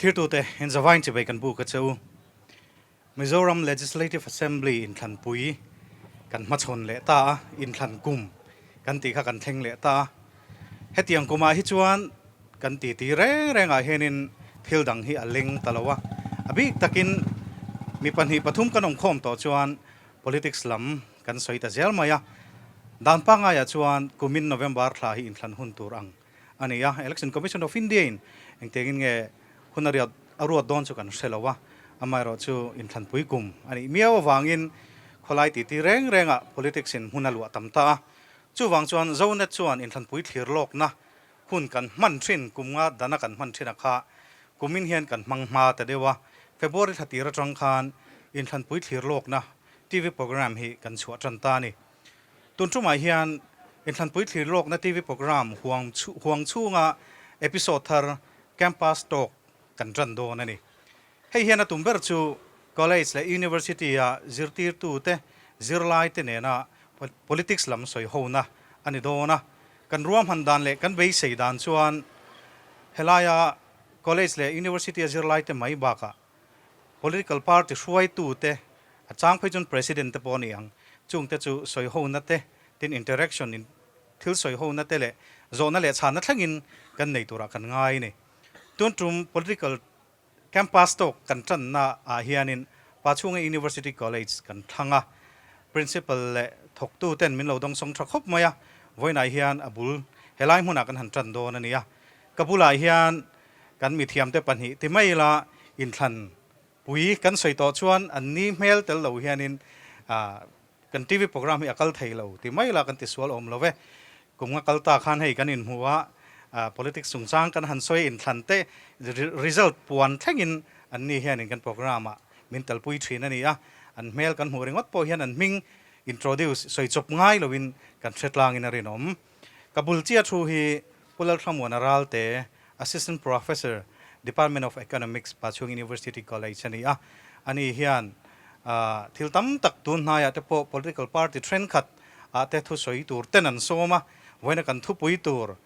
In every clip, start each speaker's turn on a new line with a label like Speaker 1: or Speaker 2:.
Speaker 1: Thlirtute, inzavain chibai kan buk a che u. Mizoram Legislative Assembly inthlanpui kan hmachhawn leh ta a, inthlan kum kan tih kha kan thleng leh ta a. Hetiang kumah hi chuan kan titi reng rengah hianin thil dang hi a leng ta lo a. A bik takin mi pahnih pathum kan awmkhawm tawh chuan politics lam kan sawi ta zel mai a. Dan pangaiah chuan kumin November thla hi inthlan hun tur ang a ni a, Election Commission of India in engtiangin nge hun a riat a ruat dawn chu kan hre lo a, amaherawh chu inthlanpui kum a nih miau avangin khawlai titi reng rengah politics in hmun a luah tam ta a, chuvang chuan Zonet chuan inthlanpui thlir lawkna hun kan hman thin kum nga dana kan hman thin a kha kumin hian kan hmang hma ta deuh a, February thla tir atang khan inthlanpui thlir lawkna TV programme hi kan chhuah tan ta a ni. Tun tumah hian Inthlanpui Thlir Lawkna TV programme huang huang chhunga episode thar Campus Talk kan tan dawn a ni. Hei hian a tum ber chu College leh University-a zirtirtute zirlaite nena politics lam sawi hona a ni dawn a. Kan ruahman dan leh kan beisei dan chuan helaia College leh University-a zirlaite mai bakah Political party hruaitute, a chang phei chuan President te pawh a ni ang, chungte chu sawihona te, tin interaction in thil sawihona te leh zawhna leh chhanna thlengin kan nei turah kan ngai a ni. Tun tum political campus tawk kan tanna ah hianin Pachhunga University College kan thlang a, Principal leh thawktu ten min lo dawngsawng tha khawp mai a, vawiinah hian a bul helai hmunah kan han tan dawn a ni a, ka bulah hian Kan mithiamte pahnih ti mai ila inthlan pui kan sawi tawh chuan an ni hmel tel lo hianin kan TV programme hi a kal thei lo ti mai ila kan tisual awm lo ve. Kum nga kal ta khan hei kan inhmu a, politics chungchang kan han sawi inthlan te result puan thlengin an ni hianin kan programme ah min telpui thin a ni a, an hmel kan hmuh ringawt pawh hian an hming introduce sawi chawp ngai loin kan hre tlangin a rinawm. Ka bul chiah thu hi Pu Lalthlamuana Ralte, Assistant Professor, Department of Economics, Pachhung University College a ni a. Ani hian thil tam tak tun hnaiah te pawh political party thenkhat ah te thusawi tur ten an sawm a, vawiina kan thupui tur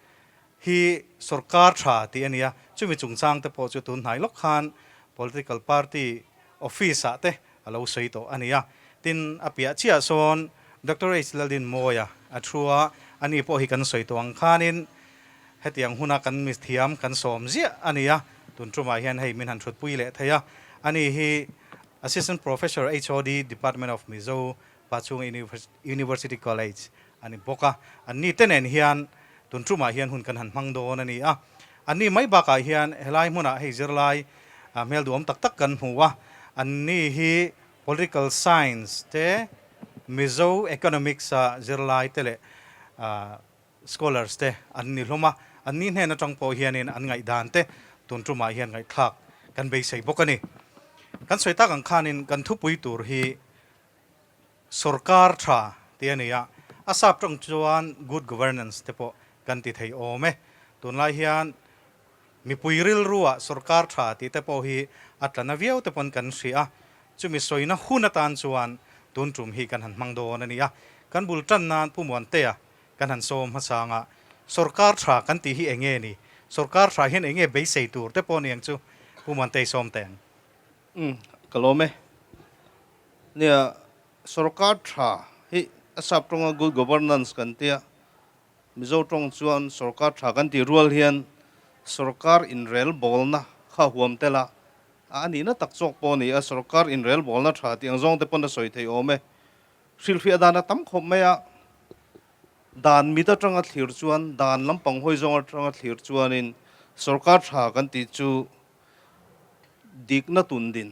Speaker 1: hi sorkar tha tih a ni a, chumi chungchang te pawh chu tun hnai lawk khan political party office ah te a lo sawi tawh a ni a. Tin, a piah chiah sawn Doctor H. Laldinmawia a thu a, ani pawh hi kan sawi tawh ang khanin hetiang huna kan mithiam kan sawm ziah a ni a, tun tumah hian hei min han thutpui leh thei a. Ani hi Assistant Professor HOD Department of Mizo Pachhunga University College a ni bawk a. Anni te nen hian tun tumah hian hun kan han hmang dawn a ni a. Anni mai bakah hian helai hmunah hei zirlai hmel duhawm tak tak kan hmu a. Anni hi Political Science te, Mizo Economics a zirlai te leh Scholars te an ni hlawm a. Anni hnen atang pawh hianin an ngaihdan te tun tumah hian ngaihthlak kan beisei bawk a ni. Kan sawi tak ang khanin kan thupui tur hi Sorkar tha tih a ni a, a sap tawng chuan good governance te pawh kan ti thei awm e. Tunlai hian mipui rilrua sorkar tha tih te pawh hi a tla na viau te pawn kan hria a, chumi sawina hun atan chuan tun tum hi kan han hmang dawn a ni a. Kan bul tan nan Pu Muantea kan han sawm hmasang a, sorkar tha kan tih hi eng nge ni? Sorkar tha hian eng nge beisei tur te pawh ni ang chu Pu Muantei sawm teh ang.
Speaker 2: Umm ka lawm e. Nia, sorkar tha hi a sap tawnga good governance kan tia, Mizo tawng chuan sorkar tha kan tih rual hian sorkar inrel bawlna kha huam tel a, a nihna tak chawk pawh a ni a, sorkar inrel bawlna tha tih ang zawng te pawn a sawi thei awm e. Hrilhfiah dan a tam khawp mai a, dan mit atanga thlir chuan, dan lampang hawi zawng atanga thlir chuanin sorkar tha kan tih chu Dikna tundin,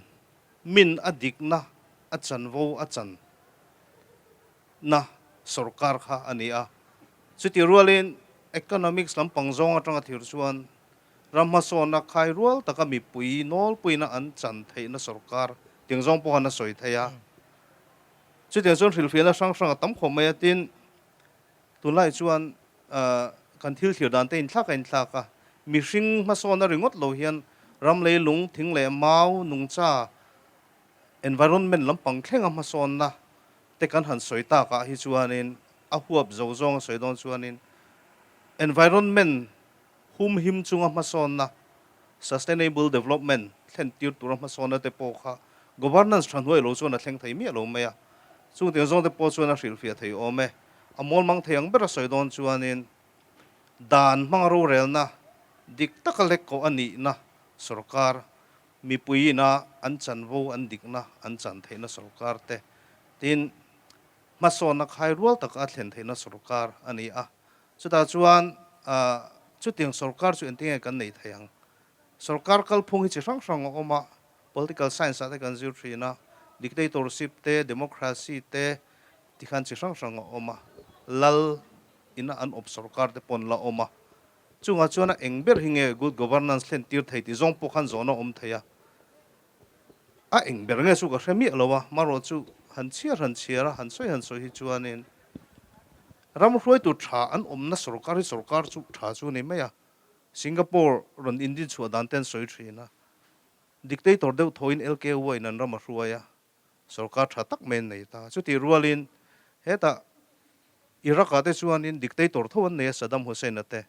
Speaker 2: min a dikna a chanvo a chan na sorkar kha a ni a. Chutih rualin economics lampang zawng atanga thir chuan ram hmasawnna khai rual taka mipui nawlpuina an chan theihna sorkar tiang zawng pawh khan a sawi thei a. Chutiang chuan hrilhfiahna hrang hrang a tam khawp mai a, tin Tunlai chuan kan thil thlir dan te inthlak a inthlak a, mihring hmasawnna ringawt lo hian ram leilung, thing leh mau, nungcha, environment lampang thlenga hmasawnna te kan han sawi takah hi chuanin a huap zo zawng a sawi dawn chuanin environment humhim chunga hmasawnna. Sustainable Development thlen tir tura hmasawnna te pawh kha Governance tha hnuai lo chuan a thleng thei miah lo mai a. Chung tiang zawng te pawh chuan a hrilhfiah thei awm e. A mawlmang thei ang bera sawi dawn chuanin dan hmanga rorelna dik taka lek koh a nihna sorkar, mipuiina an chanvo an dikna an chan theihna sorkar te tin hmasawnna khai rual taka a thlen theihna sorkar a ni a. Chutah chuan chutiang sorkar chu engtinge kan nei thei ang? Sorkar kalphung hi chi hrang hrang a awm a, political science ah te kan zir thin a, dictatorship te, democracy te tikhan chi hrang hrang a awm a, lal ina an awp sorkar te pawh an la awm a. Chungah chuan a eng ber hi nge good governance thlen tir thei tih zawng pawh khan zawhna awm thei a. A eng ber nge chu ka hre miah lo a, marawh chu han chhiar han chhiar a, han sawi han sawi hi chuanin ram hruaitu tha an awmna sorkar hi sorkar chu tha chu a ni mai a, Singapore rawn indin chhuah dan te an sawi thin a, dictator deuh thawhin LKY in an ram a hruai a, sorkar tha tak mai an nei ta. Chutih rualin hetah Iraq ah te chuanin dictator tho an nei a, Saddam Hussein a te.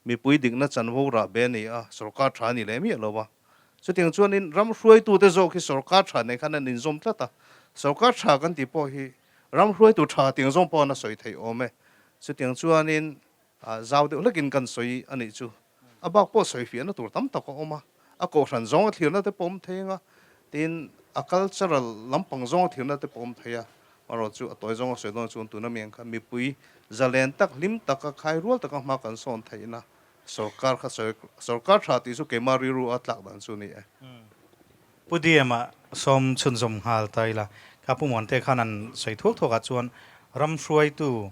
Speaker 2: Mipui dikna chanvo rah be a ni a, sorkar tha a ni leh miah lo a. Chutiang chuanin ram hruaitute zawk hi sorkar tha nei khan an inzawm tlat a, sorkar tha kan tih pawh hi ram hruaitu tha tiang zawng pawh an a sawi theih awm e. Chutiang chuanin zau deuh hlekin kan sawi a nih chu. A bak pawh sawi fiahna tur tam tak a awm a, a kohhran zawnga thlirna te pawh awm thei ang a, tin a cultural lampang zawnga thlirna te pawh awm thei a, amaherawh chu a tawi zawnga sawi dawn chuan tuna mi ang khan mipui zalen tak, hlim taka, khai rual taka hma kan sawn theihna sorkar kha sorkar tha tih chu keimah rilru a tlak dan chu a ni e.
Speaker 1: Pu DM-a sawm chhunzawm nghal ta ila, kha Pu Muante khan an sawi thuak thuakah chuan ram hruaitu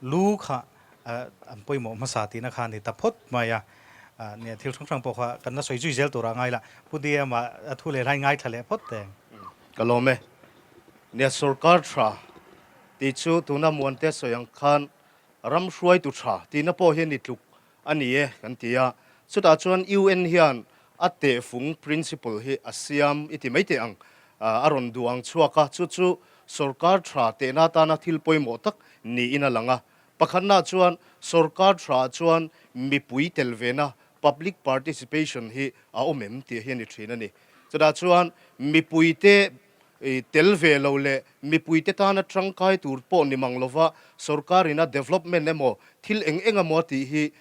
Speaker 1: Lu kha an pawimawh hmasa tihna kha a ni ta phawt mai a, nia thil hrang hrang pawh kha kan la sawi zui zel turah ngai la, Pu DM-a a thu leh hlai ngaithla leh phawt teng.
Speaker 3: Ka lawm e. Nia sorkar tha tih chu tuna Muante sawi ang khan ram hruaitu tha tihna pawh hi a ni tluk a ni e kan ti a, chutah chuan UN hian a tehfung principle hi a siam i ti mai teh ang, a rawn duang chhuak a, chu chu sorkar tha tehna atana thil pawimawh tak niin a lang a. Pakhatnaah chuan sorkar thaah chuan mipui tel vena public participation hi a awm em tih hi a ni thin a ni. Chutah chuan mipuite tel ve lo leh mipuite tana tangkai tur pawh ni mang lova sorkarina development emaw thil eng eng emaw a tih hi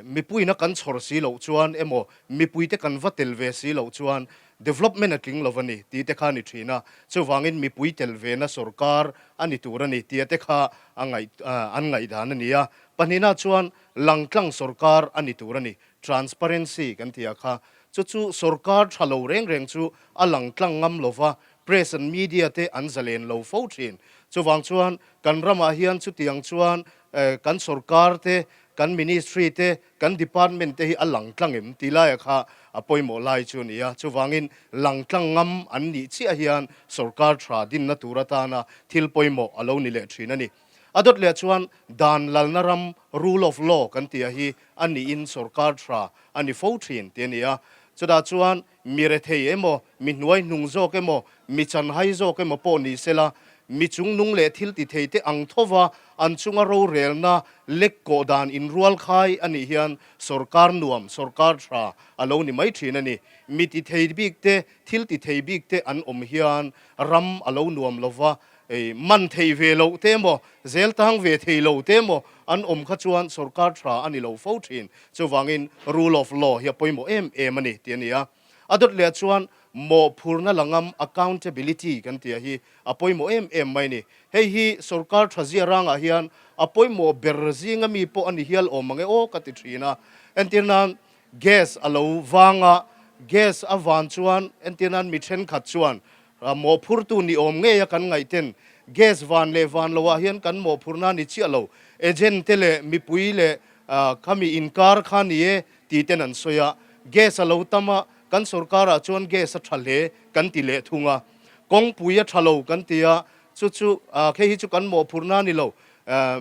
Speaker 3: mipuiina kan chhawr si loh chuan emaw mipuite kan va tel ve si loh chuan development a tling lo a ni tih te kha a ni thin a. Chuvangin mipui tel vena sorkar a ni tur a ni tih te kha a ngaih an ngaihdan a ni a. Pahnihna chuan langtlang sorkar a ni tur a ni, transparency kan tih ah kha. Chu chu sorkar tha lo reng reng chu a lang tlang ngam lo va, press and media te an zalen lo fo thin. Chuvang chuan kan ramah hian chutiang chuan kan sorkar te, kan ministry te, kan department te hi a lang tlang em tih laia kha a pawimawh lai chu a ni a. Chuvangin lang tlang ngam an nih chiah hian sorkar tha dinna tur atana thil pawimawh a lo ni leh thin a ni. A dawt leh chuan dan lalna ram, rule of law, kan tih a hi a niin sorkar tha a ni fo thin tih a ni a. Chutah chuan mi rethei emaw, mi hnuai hnung zawk emaw, mi chanhai zawk emaw pawh ni sela, mi chungnung leh thil ti thei te ang thova an chunga rorelna lek kawh dan inrual khai a nih hian sorkar nuam, sorkar tha a lo ni mai thin a ni. Mi ti thei bik te, thil ti thei bik te an awm hian ram a lo nuam lova, Ei, man thei ve loh te emaw, zel tang ve thei lo te emaw an awm kha chuan sorkar tha a ni lo fo thin. Chuvangin rule of law hi a pawimawh em em a ni tih a ni a. A dawt leh chuan mawhphurna la ngam, accountability, kan tih a hi a pawimawh em em mai a ni. Hei hi sorkar tha zia rangah hian a pawimawh ber zinga mi pawh a ni hial awm ang e aw ka ti thin a. Entir nan gas a lo vang a, gas a van chuan entir nan mi thenkhat chuan Mawhphurtu ni awm ngei a kan ngaihten gas van leh van lo ah hian kan mawhphurna ni chiah lo, agent te leh mipui leh khami inkar kha ni e ti ten an sawi a, gas a lo tam a, kan sorkar ah chuan gas a tha hle kan ti leh thung a, kawngpui a tha lo kan ti a, chu chu khei hi chu kan mawhphurna ni lo,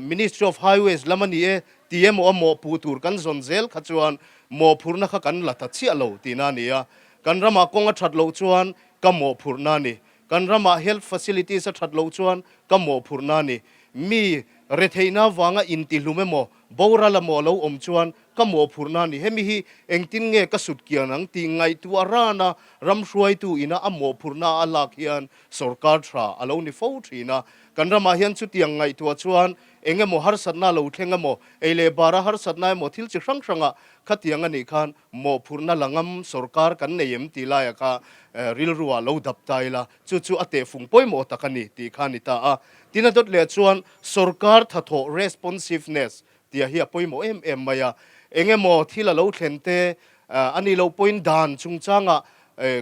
Speaker 3: Ministry of Highways lam a ni e ti emaw a mawhpuh tur kan zawn zel kha chuan mawhphurna kha kan la ta chiah lo tihna a ni a, kan ramah kawng a that loh chuan Ka mawhphurhna a ni. Kan ramah health facilities a that loh chuan ka mawhphurhna a ni. Mi Retheihna vanga intihlum emaw, boral emaw a lo awm chuan ka mawhphurhna a ni. Hemi hi engtin nge ka sut kian ang tih ngaihtuah rana ram hruaitu ina a mawhphurhna a lak hian sorkar tha a lo ni fo thin a. Kan ramah hian chutiang ngaihtuah chuan eng emaw harsatna a lo thleng emaw, ei leh bara harsatna emaw thil chi hrang hrangah khatiang a nih khan mawhphurhna la ngam sorkar kan nei em tih laiah kha rilruah lo dap ta ila, chu chu a tehfung pawimawh tak a ni tih kha a ni ta a. Tin a dawt leh chuan sorkar thathawh, responsiveness, tih hi a pawimawh em em mai a. Eng emaw thil a lo thlen te a nih loh pawhin dan chungchangah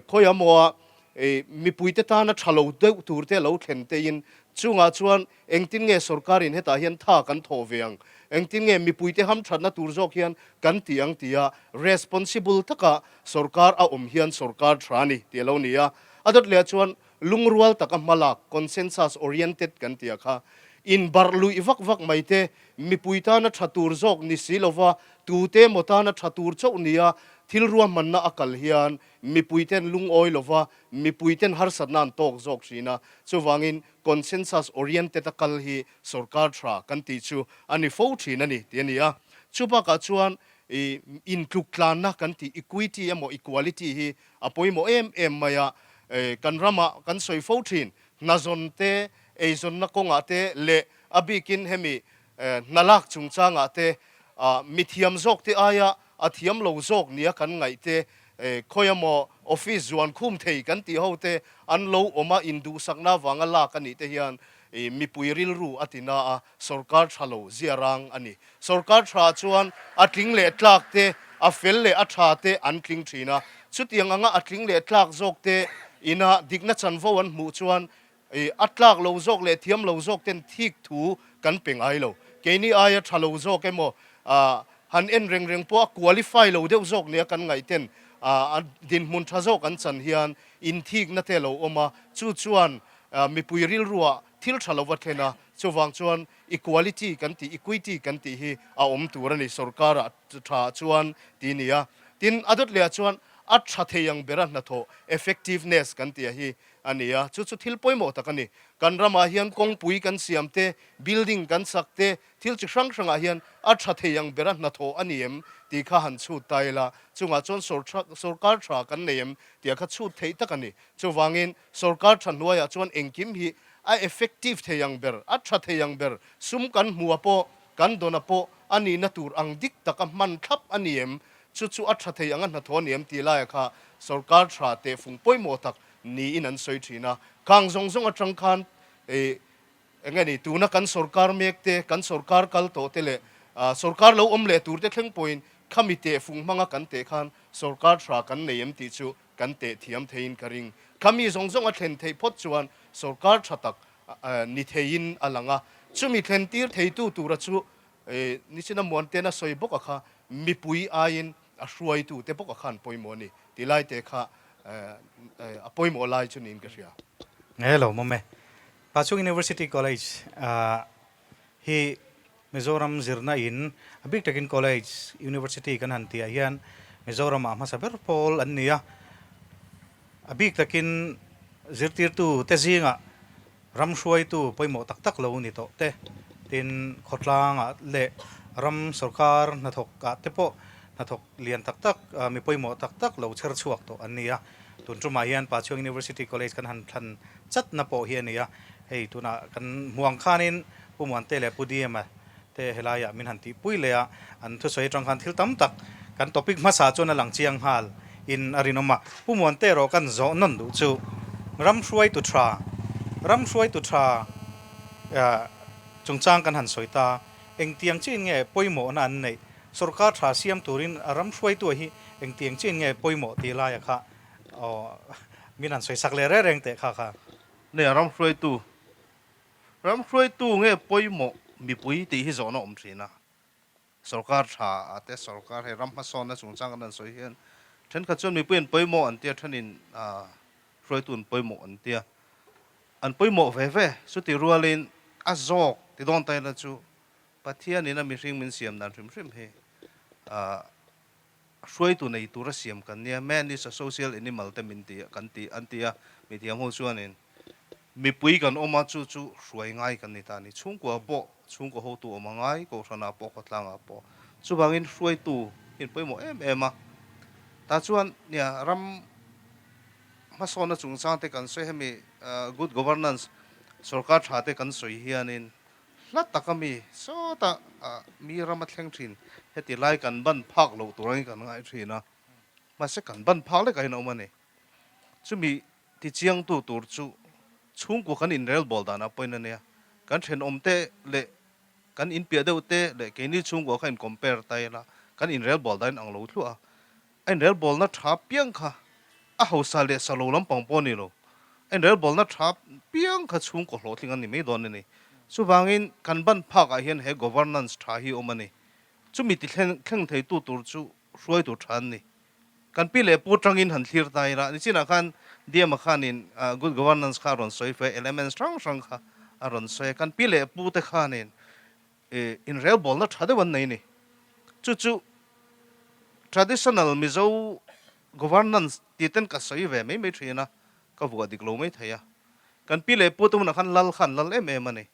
Speaker 3: khawi emaw mipuite tana tha lo deuh tur te a lo thlen teiin chungah chuan Engtin nge sorkarin hetah hian tha kan thawh ve ang? Engtin nge mipuite hamthatna tur zawk hian kan ti ang tia responsible taka sorkar a awm hian sorkar tha a ni tih a lo ni a. A dawt leh chuan lungrual taka hmalak, consensus oriented, kan ti a kha. Inbarh luih vak vak mai te, mipui tana tha tur zawk ni si lova tute emaw tana tha tur chauh nia thil ruahmanna a kal hian mipuiten lungawi lova mipuiten harsatna an tawk zawk thin a. Chuvangin Consensus oriented a kal hi sorkar tha kan tih chu a ni fo thin a ni tih a ni a. Chu bakah chuan i intluk tlanna kan tih equity emaw equality hi a pawimawh em em mai a. Kan ramah kan sawi fo thin hnazawn te, eizawnna kawngah te leh a bikin hemi hnalak chungchangah te mithiam zawk te aia a thiam lo zawk nia kan ngaih te, khawi emaw office zuan khum thei kan tih ho te an lo awm a, induhsakna avanga lak a nih te hian mipui rilru a ti na a, sorkar tha lo zia rang a ni. Sorkar tha chuan a tling leh tlak te, a fel leh a tha te an tling thin a, chutiang anga a tling leh tlak zawk te ina dikna chanvo an hmuh chuan A tlak lo zawk leh thiam lo zawk ten thik thu kan pe ngai lo. Keini aia tha lo zawk emaw, han en reng reng pawh a qualify lo deuh zawk nia kan ngaih ten a dinhmun tha zawk an chan hian inthikna te a lo awm a, chu chuan mipui rilruah thil tha lo va thlen a, chuvang chuan equality kan tih, equity kan tih hi a awm tur a ni sorkarah tha chuan ti nia. Tin, a dawt lehah chuan a tha thei ang bera hnathawh, effectiveness kan tih a hi a ni a, chu chu thil pawimawh tak a ni. Kan ramah hian kawngpui kan siam te, building kan sak te, thil chi hrang hrangah hian a tha thei ang bera hnathawh a ni em tih kha han chhut ta ila, chungah chuan sorkar tha kan nei em tih kha chhut theih tak a ni. Chuvangin sorkar tha hnuaiah chuan engkim hi a effective thei ang ber, a tha thei ang ber, sum kan hmuha pawh, kan dawna pawh a nihna tur ang dik taka hman thlap a ni em, chu chu a tha thei ang a hnathawh a ni em tih laia kha sorkar tha tehfung pawimawh tak niin an sawi thin a. Khang zawng zawng atang khan eng nge ni tuna kan sorkar mek te, kan sorkar kal tawh te leh sorkar lo awm leh tur te thleng pawhin khami tehfung hmanga kan teh khan sorkar tha kan nei em tih chu kan teh thiam theiin ka ring. Khami zawng zawng a thlen theih phawt chuan sorkar tha tak ni theiin a lang a. Chumi thlen tir theitu tura chu nichina Muanten a sawi bawk a kha mipui aiin a hruaitu te bawk a khan pawimawh a ni tih lai te kha a pawimawh lai chu niin ka hria.
Speaker 1: Hello mawm e. Pachung University College hi Mizoram zirna in a bik takin college, university kan han tihah hian Mizoramah hmasa ber pawl an ni a. A bik takin zirtirtu te zingah ram hruaitu pawimawh tak tak lo ni tawh te, tin khawtlangah leh ram sorkar hnathawkah te pawh hnathawk lian tak tak, mi pawimawh tak tak lo chher chhuak tawh an ni a. Tun tumah hian Pachuang University College kan han thlan chatna pawh hi a ni a. Hei tunah kan hmuh ang khanin Pu Muante leh Pu Diema te helaiah min han tihpui leh a, an thusawi atang khan thil tam tak kan topic hmasa chuan a lang chiang nghal in a rinawm a. Pu Muante erawh kan zawh nawn duh chu ram hruaitu tha, ram hruaitu tha chungchang kan han sawi ta, engtiang chiin nge pawimawhna an neih, sorkar tha siam turin ram hruaitu hi engtiang chiin nge pawimawh tih laia kha aw min han sawi sak leh reng reng teh kha kha.
Speaker 2: Nia ram hruaitu Ram hruaitu nge pawimawh mipui tih hi zawhna awm thin a, sorkar tha ah te sorkar hei ram hmasawnna chungchang kan han sawi hian thenkhat chuan mipui an pawimawh an tia thenin hruaitu an pawimawh an tia, an pawimawh ve ve chutih rualin a zawk ti dawn ta ila chu Pathianin a mihring min siam dan hrim hrim hi hruaitu nei tura siam kan nia, man is a social animal te min ti kan ti an ti a mithiam ho chuanin. Mipui kan awm a, chu chu hruai ngai kan ni ta a ni. Chhungkua pawh, chhungkaw hotu awm a ngai, kohhranah pawh, khawtlangah pawh. Chuvangin hruaitu hi an pawimawh em em a. Tah chuan nia ram hmasawnna chungchang te kan sawi hemi good governance sorkar tha te kan sawi hianin hla taka mi sawtah mi ram a thleng thin heti lai kan ban phak loh tur angin kan ngai thin a. Mahse kan ban phak lekah hian a awm a ni. Chumi Tichiangtu tur chu chhungkua kan inrelbawl danah pawhin a nia. Kan thenawmte leh kan inpiah deuh te leh keini chhungkua kha in compare ta ila kan inrelbawl dan in ang lo thluah a. A inrelbawlna tha piang kha a hausa leh sa lo lampang pawh a ni lo. A inrelbawlna tha piang kha chhungkaw hlawhtling a ni mai dawn a ni. Chuvangin kan ban phakah hian he governance tha hi awm a ni. Chumi ti thleng theitu tur chu hruaitu tha an ni. Kan pi leh pu tangin han thlir ta ila, nichinah khan Diama khanin good governance kha a rawn sawi fe, elements hrang hrang kha a rawn sawi a, kan pi leh pu te khanin inrelbawlna tha deuh an nei ni. Chu chu traditional Mizo governance tih ten ka sawi ve mai mai thin a, ka vuah dik lo mai thei a. Kan pi leh pu te hunah khan lal kha an lal em em a ni.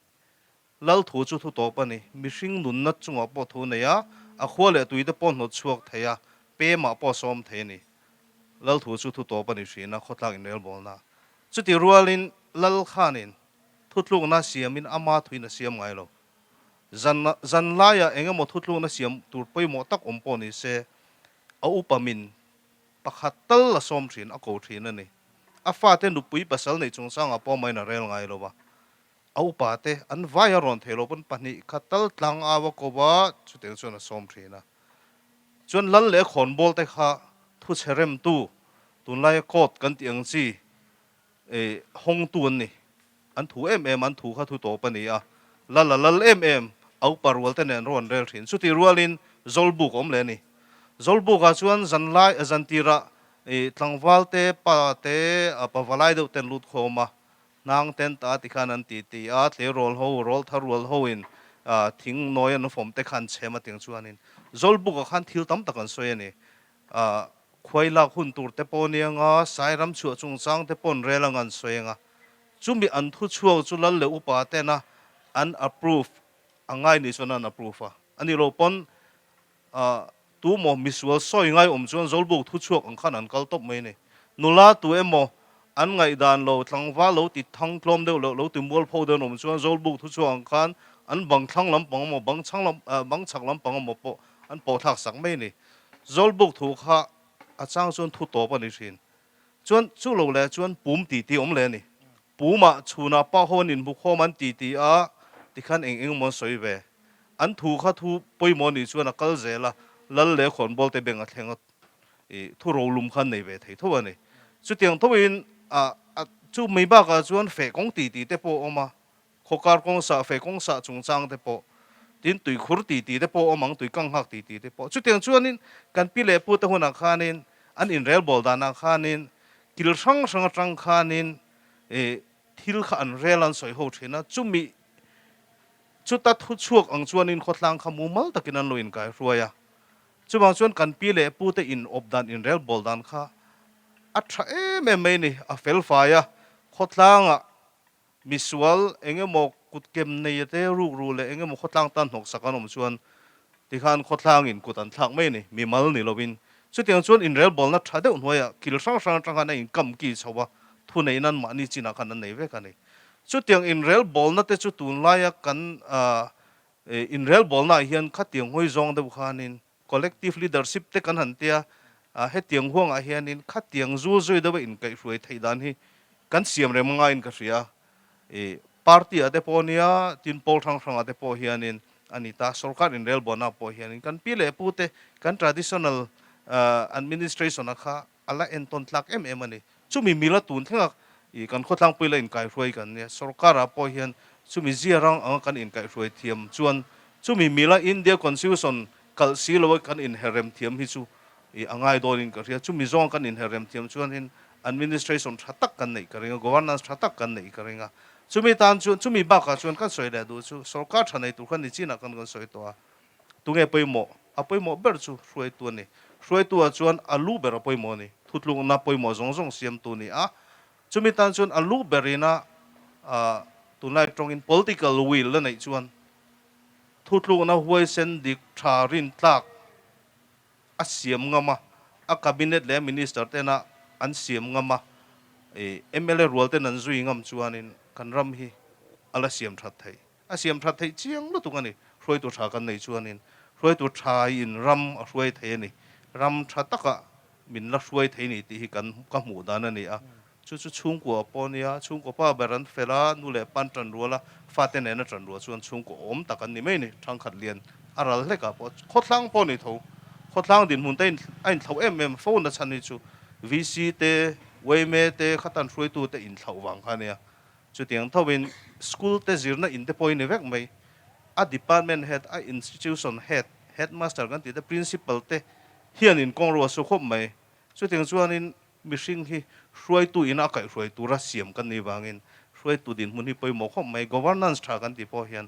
Speaker 2: Lal thu chu thu tawp a ni. Mihring nunna chungah pawh thu nei a, a khua leh tuite pawh hnawt chhuak thei a, pemah pawh sawm thei a ni. Lal thu chu thu tawp a ni hrin a, khawtlak inrelbawlna. Chuti rualin Lal khanin thutlukna siamin ama thuin a siam ngai lo. Zan zan laiah eng emaw thutlukna siam tur pawimawh tak awm pawh ni se, a upa min pakhat tal a sawm thin, a ko thin a ni. A fate nupui pasal neih chungchangah pawh amahin a rel ngai lo va. A upa te an vai a rawn theih loh pawn pahnih kha tal tlang au a ko va, chutiang chuan a sawm thin a. Chuan lal leh khawnbawl te kha thuchhe remtu, tunlaia court kan tih ang chi eh hawngtu an ni. An thu em em a, an thu kha thu tawp a ni a. Lal a lal em em, a upa rual te nen rawn rel thin. Chutih rualin Zawlbuk a awm leh a ni. Zawlbukah chuan zanlai zantirah eh tlangval te, pa te, pavalai deuh ten lut khawm a, Hnang tent a ti khan an ti ti a, tleirawl ho, rawl thar rual ho in thing nawi an fawm te khan chhem a tiang chuanin Zawlbuk ah khan thil tam tak an sawi a ni. Khuai lak hun tur te pawh ania nga, Sairam chhuah chungchang te pawh an rel anga an sawi anga, chumi an thu chhuak chu lal leh upa tena an approve a ngai nih chuan an approve a, a nih loh pawn Tu maw misual sawi ngai awm chuan Zawlbuk thu chhuak ang khan an kal tawp mai a ni. Nula tu emaw an ngaihdan lo, tlangval lo ti thang tlawm deuh loh, lo ti mualpho deuh an awm chuan Zawlbuk thu chhuak ang khan an bang thlang lampang emaw, bang chhang lam, bang chhak lampang emaw pawh an pawh thlak sak mai a ni. Zawlbuk thu kha a chang chuan thu tawp a ni thin. Chuan chu lo leh chuan pum ti ti awm leh a ni. Pumah chhunah pa ho an inhmu khawm an ti ti a, tikhan eng eng maw an sawi ve. An thu kha thu pawimawh nih chuan a kal zel a, lal leh khawnbawl te beng a thleng a, ih thu rolum kha an nei ve thei tho a ni. Chutiang thoin a chu mai bakah chuan feh kawng ti ti te pawh a awm a, Khawkar kawng sah, feh kawng sah chungchang te pawh, tin tuikhur ti ti te pawh awm ang, tuikang nghak ti ti te pawh. Chutiang chuanin kan pi leh pu te hunah khanin an inrelbawl danah khanin kil hrang hrang atang khanin ih thil kha an rel an sawi ho thin a, chumi chuta thu chhuak ang chuanin khawtlang kha mumal takin an lo inkaihruai a. Chuvang chuan kan pi leh pu te in awp dan inrelbawl dan kha a tha em em mai a ni, a felfai a, khawtlangah Misual eng emaw kutkem nei te rukru leh eng emaw khawtlang tan hnawksak an awm chuan tikhan khawtlangin kut an thlak mai a ni, mimal ni lovin. Chutiang chuan inrelbawlna tha deuh hnuaiah kil hrang hrang atang khan a inkam ki chho a, thu neih nan mahni chinah khan an nei vek a ni. Chutiang inrelbawlna te chu tunlaia kan inrelbawlnaah hian khatiang hawi zawng deuh khanin Collective leadership te kan han tia, hetiang huangah hianin khatiang zul zui deuha inkaihhruai theih dan hi kan siam rem ngaiin ka hria. I party ah te pawh nia, tin pawl hrang hrangah te pawh hianin a ni ta, sorkar inrelbawnah pawh hianin kan pi leh pu te kan traditional administration a kha a la entawn tlak em em a ni. Chumi mila tun thlenga i kan khawtlangpui la inkaihruai kan nia, sorkarah pawh hian chumi zia rang anga kan inkaihruai thiam chuan chumi mila India Constitution kalh si loa kan inherrem thiam hi chu i a ngai dawnin ka hria. Chumi zawnga kan inherrem thiam chuan hin administration tha tak kan neih ka ring a, governance tha tak kan neih ka ring a. Chumi tan chuan chumi bakah chuan kan sawi leh duh chu sorkar tha nei tur khan ni chinah kan kan sawi tawh a. Tunge pawimawh? A pawimawh ber chu hruaitu a ni. Hruaitu-ah chuan a lu ber a pawimawh a ni. Thutlukna pawimawh zawng zawng siamtu a ni a. Chumi tan chuan a lu berina Tunlai tawngin political will a neih chuan thutlukna huaisen dik tha rintlak a siam ngam a, a cabinet leh a minister tena an siam ngam a, mla rual ten an zui ngam chuanin kan ram hi a la siam that thei. A siam that theih chiang lutuk a ni. Hruaitu tha kan neih chuanin hruaitu thain ram a hruai thei a ni. Ram tha taka min la hruai thei ni tih hi kan ka hmuh dan a ni a. Chu chu chhungkua pawh a nia, chhungkaw pa ber an fel a, nu leh pan tan rual a, fate nena tan rual chuan chhungkaw awm tak an ni mai a ni. Thangkhat lian a ral hlekah pawh khawthlang pawh a ni tho. Khawthlang dinhmun te a inthlauh em em fo na chhan hi chu VC te, yma te, khatan hruaitu te inthlauh vang kha a nia. Chutiang thovin school te zirna in te pawh hi ni vek mai. A department head, a institution head, headmaster kan tih te, principal te hian inkawng ro a su khawp mai. Chutiang chuanin mihring hi hruaitu ina a kaihhruai tura siam kan nih vangin hruaitu dinhmun hi pawimawh khawp mai. Governance tha kan tih pawh hian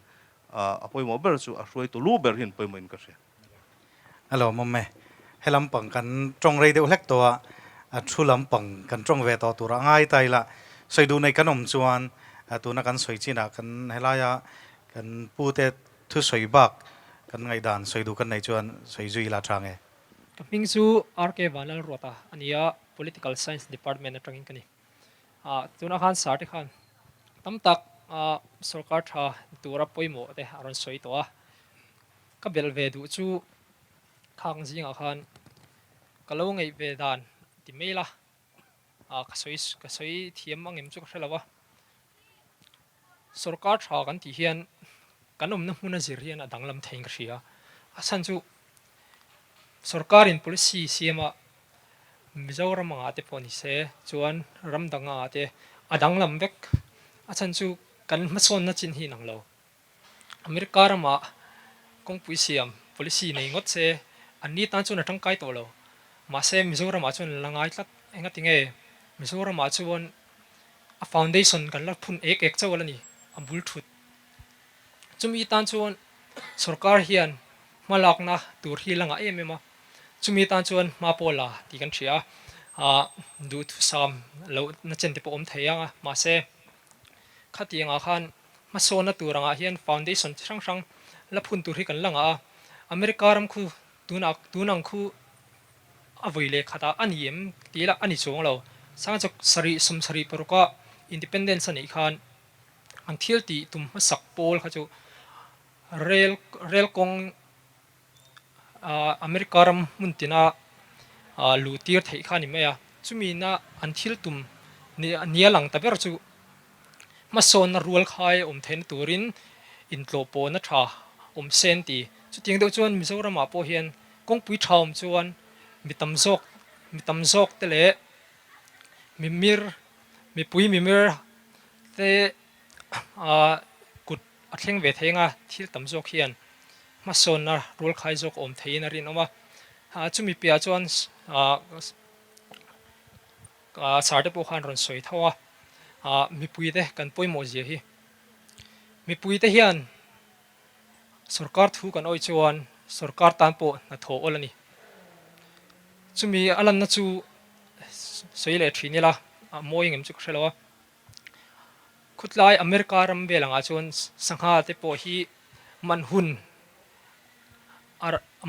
Speaker 2: a pawimawh ber chu a hruaitu lu ber hian pawimawhin ka hria.
Speaker 1: Hello Mawme, he lampang kan tawng rei deuh hlek tawh a, a thu lampang kan tawng ve tawh tur a ngai ta ila, sawi duh nei kan awm chuan tuna kan sawi chinah kan helaia kan pute thu sawi bak kan ngaihdan sawi duh kan nei chuan sawi zui ila tha nge.
Speaker 4: Ka hming chu RK Vanlalruata a ni a, Political Science Department atangin ka ni. Tunah khan sir te khan tam tak sorkar tha tura pawimawh te a rawn sawi tawh a, Ka belh ve duh chu khang zingah khan ka lo ngaih ve dan ti mai la, ka sawi ka sawi thiam ang em chu ka hre lo a. Sorkar tha kan tih hian kan awmna hmuna zir hian a danglam theiin ka hria. A chhan chu sorkarin policy siama Mizoram angah te pawh ni se chuan ram dang angah te a danglam vek. A chhan chu kan hmasawnna chin hi inang lo. America ramah kawngpui siam policy nei ngawt se an ni tan chuan a tangkai tawh lo. Mahse Mizoramah chuan la ngai tlat. Engati nge Mizoramah chuan a foundation kan la phun ek ek chauh a la ni, a bul thut. Chumi tan chuan sorkar hian hma lakna tur hi la ngah em em a, chumi tan chuan hma pawh la tih kan hria a, duhthusam loh na chen te pawh awm thei ang a, mahse khatiangah khan Hmasawnna tur angah hian foundation chi hrang hrang la phun tur hi kan la ngah a, America ram khu tunah tun ang khu a vawi leh khatah a ni em tih lah a ni chuang lo. Sangchawk sarih 76 a independence a nih khan an thil tih tum hmasak pawl kha chu rail rail kawng America ram hmun tina luh tir theih kha a ni mai a, chumi na an thil tum nia lang ta ber chu hmasawnna rual khai awm theihna turin intlawh pawhna tha awm se an ti. Chutiang deuh chuan Mizoramah pawh hian kawngpui tha awm chuan mi tam zawk mi tam zawk te leh mimir mipui mimir te kut a thleng ve thei anga thil tam zawk hian hmasawnna rualkhai zawk awm theiin a rinawm a. Chumi piahah chuan sar te pawh khan rawn sawi tho a, mipuite kan pawimawh zia hi. Mipuite hian sorkar thu kan awih chuan sorkar tan pawh hnathawh awl a ni. Chumi a lanna chu sawi leh thin ila a mawi ngem chu ka hre lo a. Khutlai America ram vel angah chuan sangha te pawh hi man hun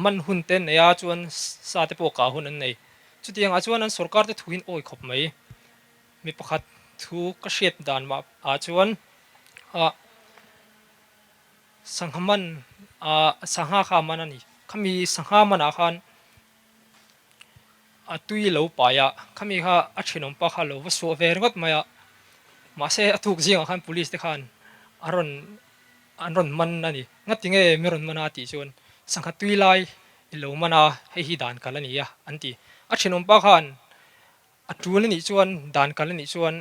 Speaker 4: man hun te an nei a chuan sa te pawh kah hun an nei. Chutiangah chuan an sorkar te thu hi an awi khawp mai. Mi pakhat thu ka hriat dan mah ah chuan ah sangha man ah sangha kha a man a ni. Khami sangha man ah khan A tui lo pai a, khami kha a thenawm pa kha lo va suah ve ringawt mai a, mahse a tuk zingah khan police te khan a rawn an rawn man a ni. Ngati nge mi rawn man a tih chuan sangha tui lai i lo man a, hei hi dan kal a ni a an ti. A thenawm pa khan a tul a nih chuan dan kal a nih chuan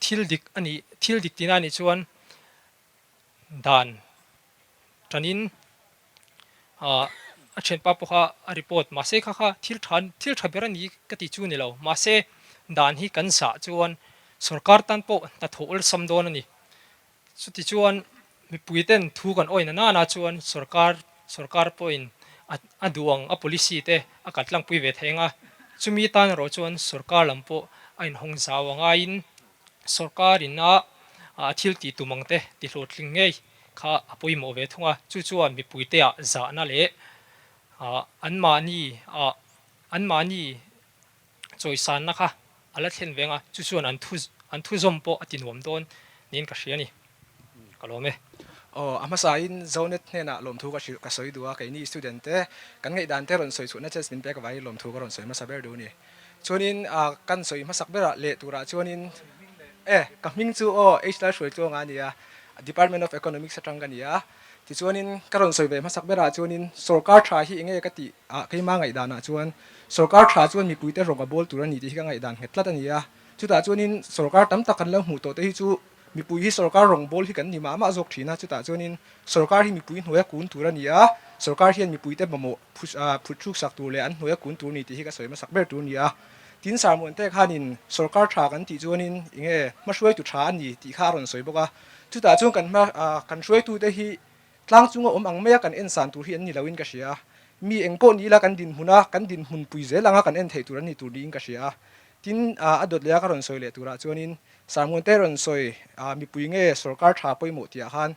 Speaker 4: thil dik a nih thil dik tihna a nih chuan dan tanin a thianpa pawh kha a report mahse kha kha thil tha thil tha ber a ni ka tih chu ni lo mahse dan hi kan zah chuan sorkar tan pawh hnathawh awlsam dawn a ni chuti chuan mipui ten thu kan awih na nana chuan sorkar sorkar pawhin a a duh ang a policy te a kal tlangpui ve thei ang a chumi tan erawh chuan sorkar lam pawh a inhawng zau a ngaiin sorkar in a. A thil tih tum ang te ti hlawhtling ngei kha a pawimawh ve thung a, chu chuan mipuiteah zahna leh anmahni ah anmahni chawisanna kha a la thlen veng a, chu chuan an thu an thu zawm pawh a ti nuam dawn niin ka hria a ni. Ka lawm e.
Speaker 5: Aw, a hmasain Zonet hnenah lawmthu ka hrilh ka sawi duh a, keini student te kan ngaihdan te rawn sawi chhuahna chance min pek avangin lawmthu ka rawn sawi hmasa ber duh a ni. Chuanin kan sawi hmasak berah leh turah chuanin e ka hming chu aw H Lalhruaitluanga a ni a, Department of Economics atang ka ni a. Tichuanin ka rawn sawi ve hmasak berah chuanin sorkar tha hi enge ka tih ah keima ngaihdanah chuan sorkar tha chuan mipuite rawng a bawl tur a ni tih hi ka ngaihdan nghet tlat a ni a. Chutah chuanin sorkar tam tak kan lo hmuh tawh te hi chu Mipui hi sorkar rawngbâwl hi kan ni mah mah zawk ṭhin a, chutah chuanin sorkar hi mipui hnuaia kun tur a ni a, sorkar hian mipuite mamawh phut hruksak tur leh an hnuaia kun tur ni tih hi ka sawi hmasak ber tur a ni a. Tin, Sarmuante khanin sorkar ṭha kan tih chuanin enge hmahruaitu ṭha a ni tih kha a rawn sawi bawk a, chutah chuan kan hma kan hruaitute hi tlang chunga awm ang maia kan en san tur hi an ni loin ka hria a, mi eng pawh ni ila kan dinhmun a, kan dinhmun pui zel anga kan en theih tur an ni tur niin ka hria a. Tin, a dawt leh a ka rawn sawi leh turah chuanin Sarmuante rawn sawi mipui nge sorkar tha pawimawh tihah khan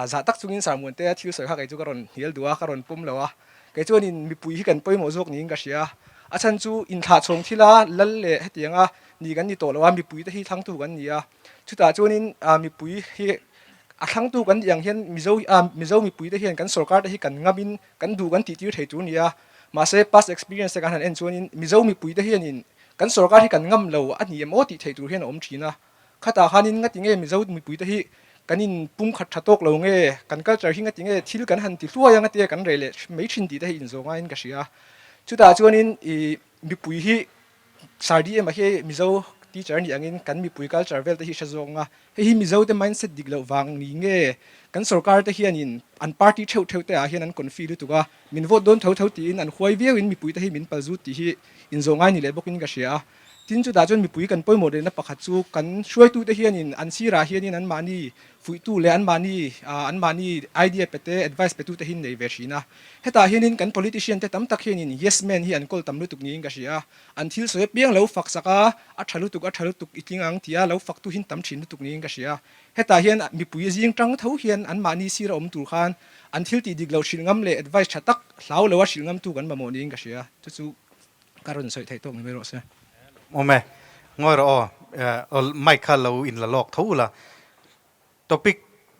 Speaker 5: zah tak chungin Sarmuante a thil sawi kha kei chu ka rawn hnial duh a, ka rawn pawm lo a. Kei chuanin mipui hi kan pawimawh zawk niin ka hria a, a chhan chu inthlahchhawng thila lal leh hetianga ni kan ni tawh lo a, mipuite hi thlangtu kan ni a. Chutah chuanin mipui hi a thlangtu kan nih ang hian Mizo Mizo mipuite hian kan sorkar te hi kan ngamin kan duh kan tihtir thei tur a ni a. Mahse past experience te kan han en chuanin Mizo mipuite hianin kan sorkar hi kan ngam lo a ni em aw tih theih tur hian a awm thin a. Khatah khanin ngati nge Mizo mipuite hi kan in pumkhat tha tawk lo nge, kan culture hi ngati nge thil kan han ti hluai a ngati nge kan reh leh mai thin tih te hi inzawh ngaiin ka hria. Chutah chuanin ih mipui hi Sir DM a hi Mizo teacher nih angin kan mipui culture vel te hi hre zawk ang a, hei hi Mizo te mindset dik loh vang ni nge kan sorkar te hianin an party theuh theuh te ah hian an confi lutuk a, min vote dawn tho tho tiin an huai viau in mipui te hi min pal zut tih hi inzawh ngai ni leh bawkin ka hria a. Tin chutah chuan mipui kan pawimawh lehna pakhat chu kan hruaitu te hianin an sirah hianin anmahni fuihtu leh anmahni anmahni idea pe te advice pe tu te hi an nei ve thin a. Hetah hianin kan politician te tam tak hianin yes man hi an kawl tam lutuk niin ka hria a, an thil sawi apiang lo fak sak a, a tha lutuk a tha lutuk i tling ang tia lo fak tu hin tam thin lutuk niin ka hria. Hetah hian mipui zing tang tho hian anmahni sira awm tur khan an thil tih dik lo hrilh ngam leh advice tha tak hlau lo a hrilh ngam tu kan mamawh niin ka hria. Chu chu ka rawn sawi theih tawk ni mai rawh se.
Speaker 1: Awm e, ngawi rawh aw, mic kha lo inla lawk tho ula. Topic,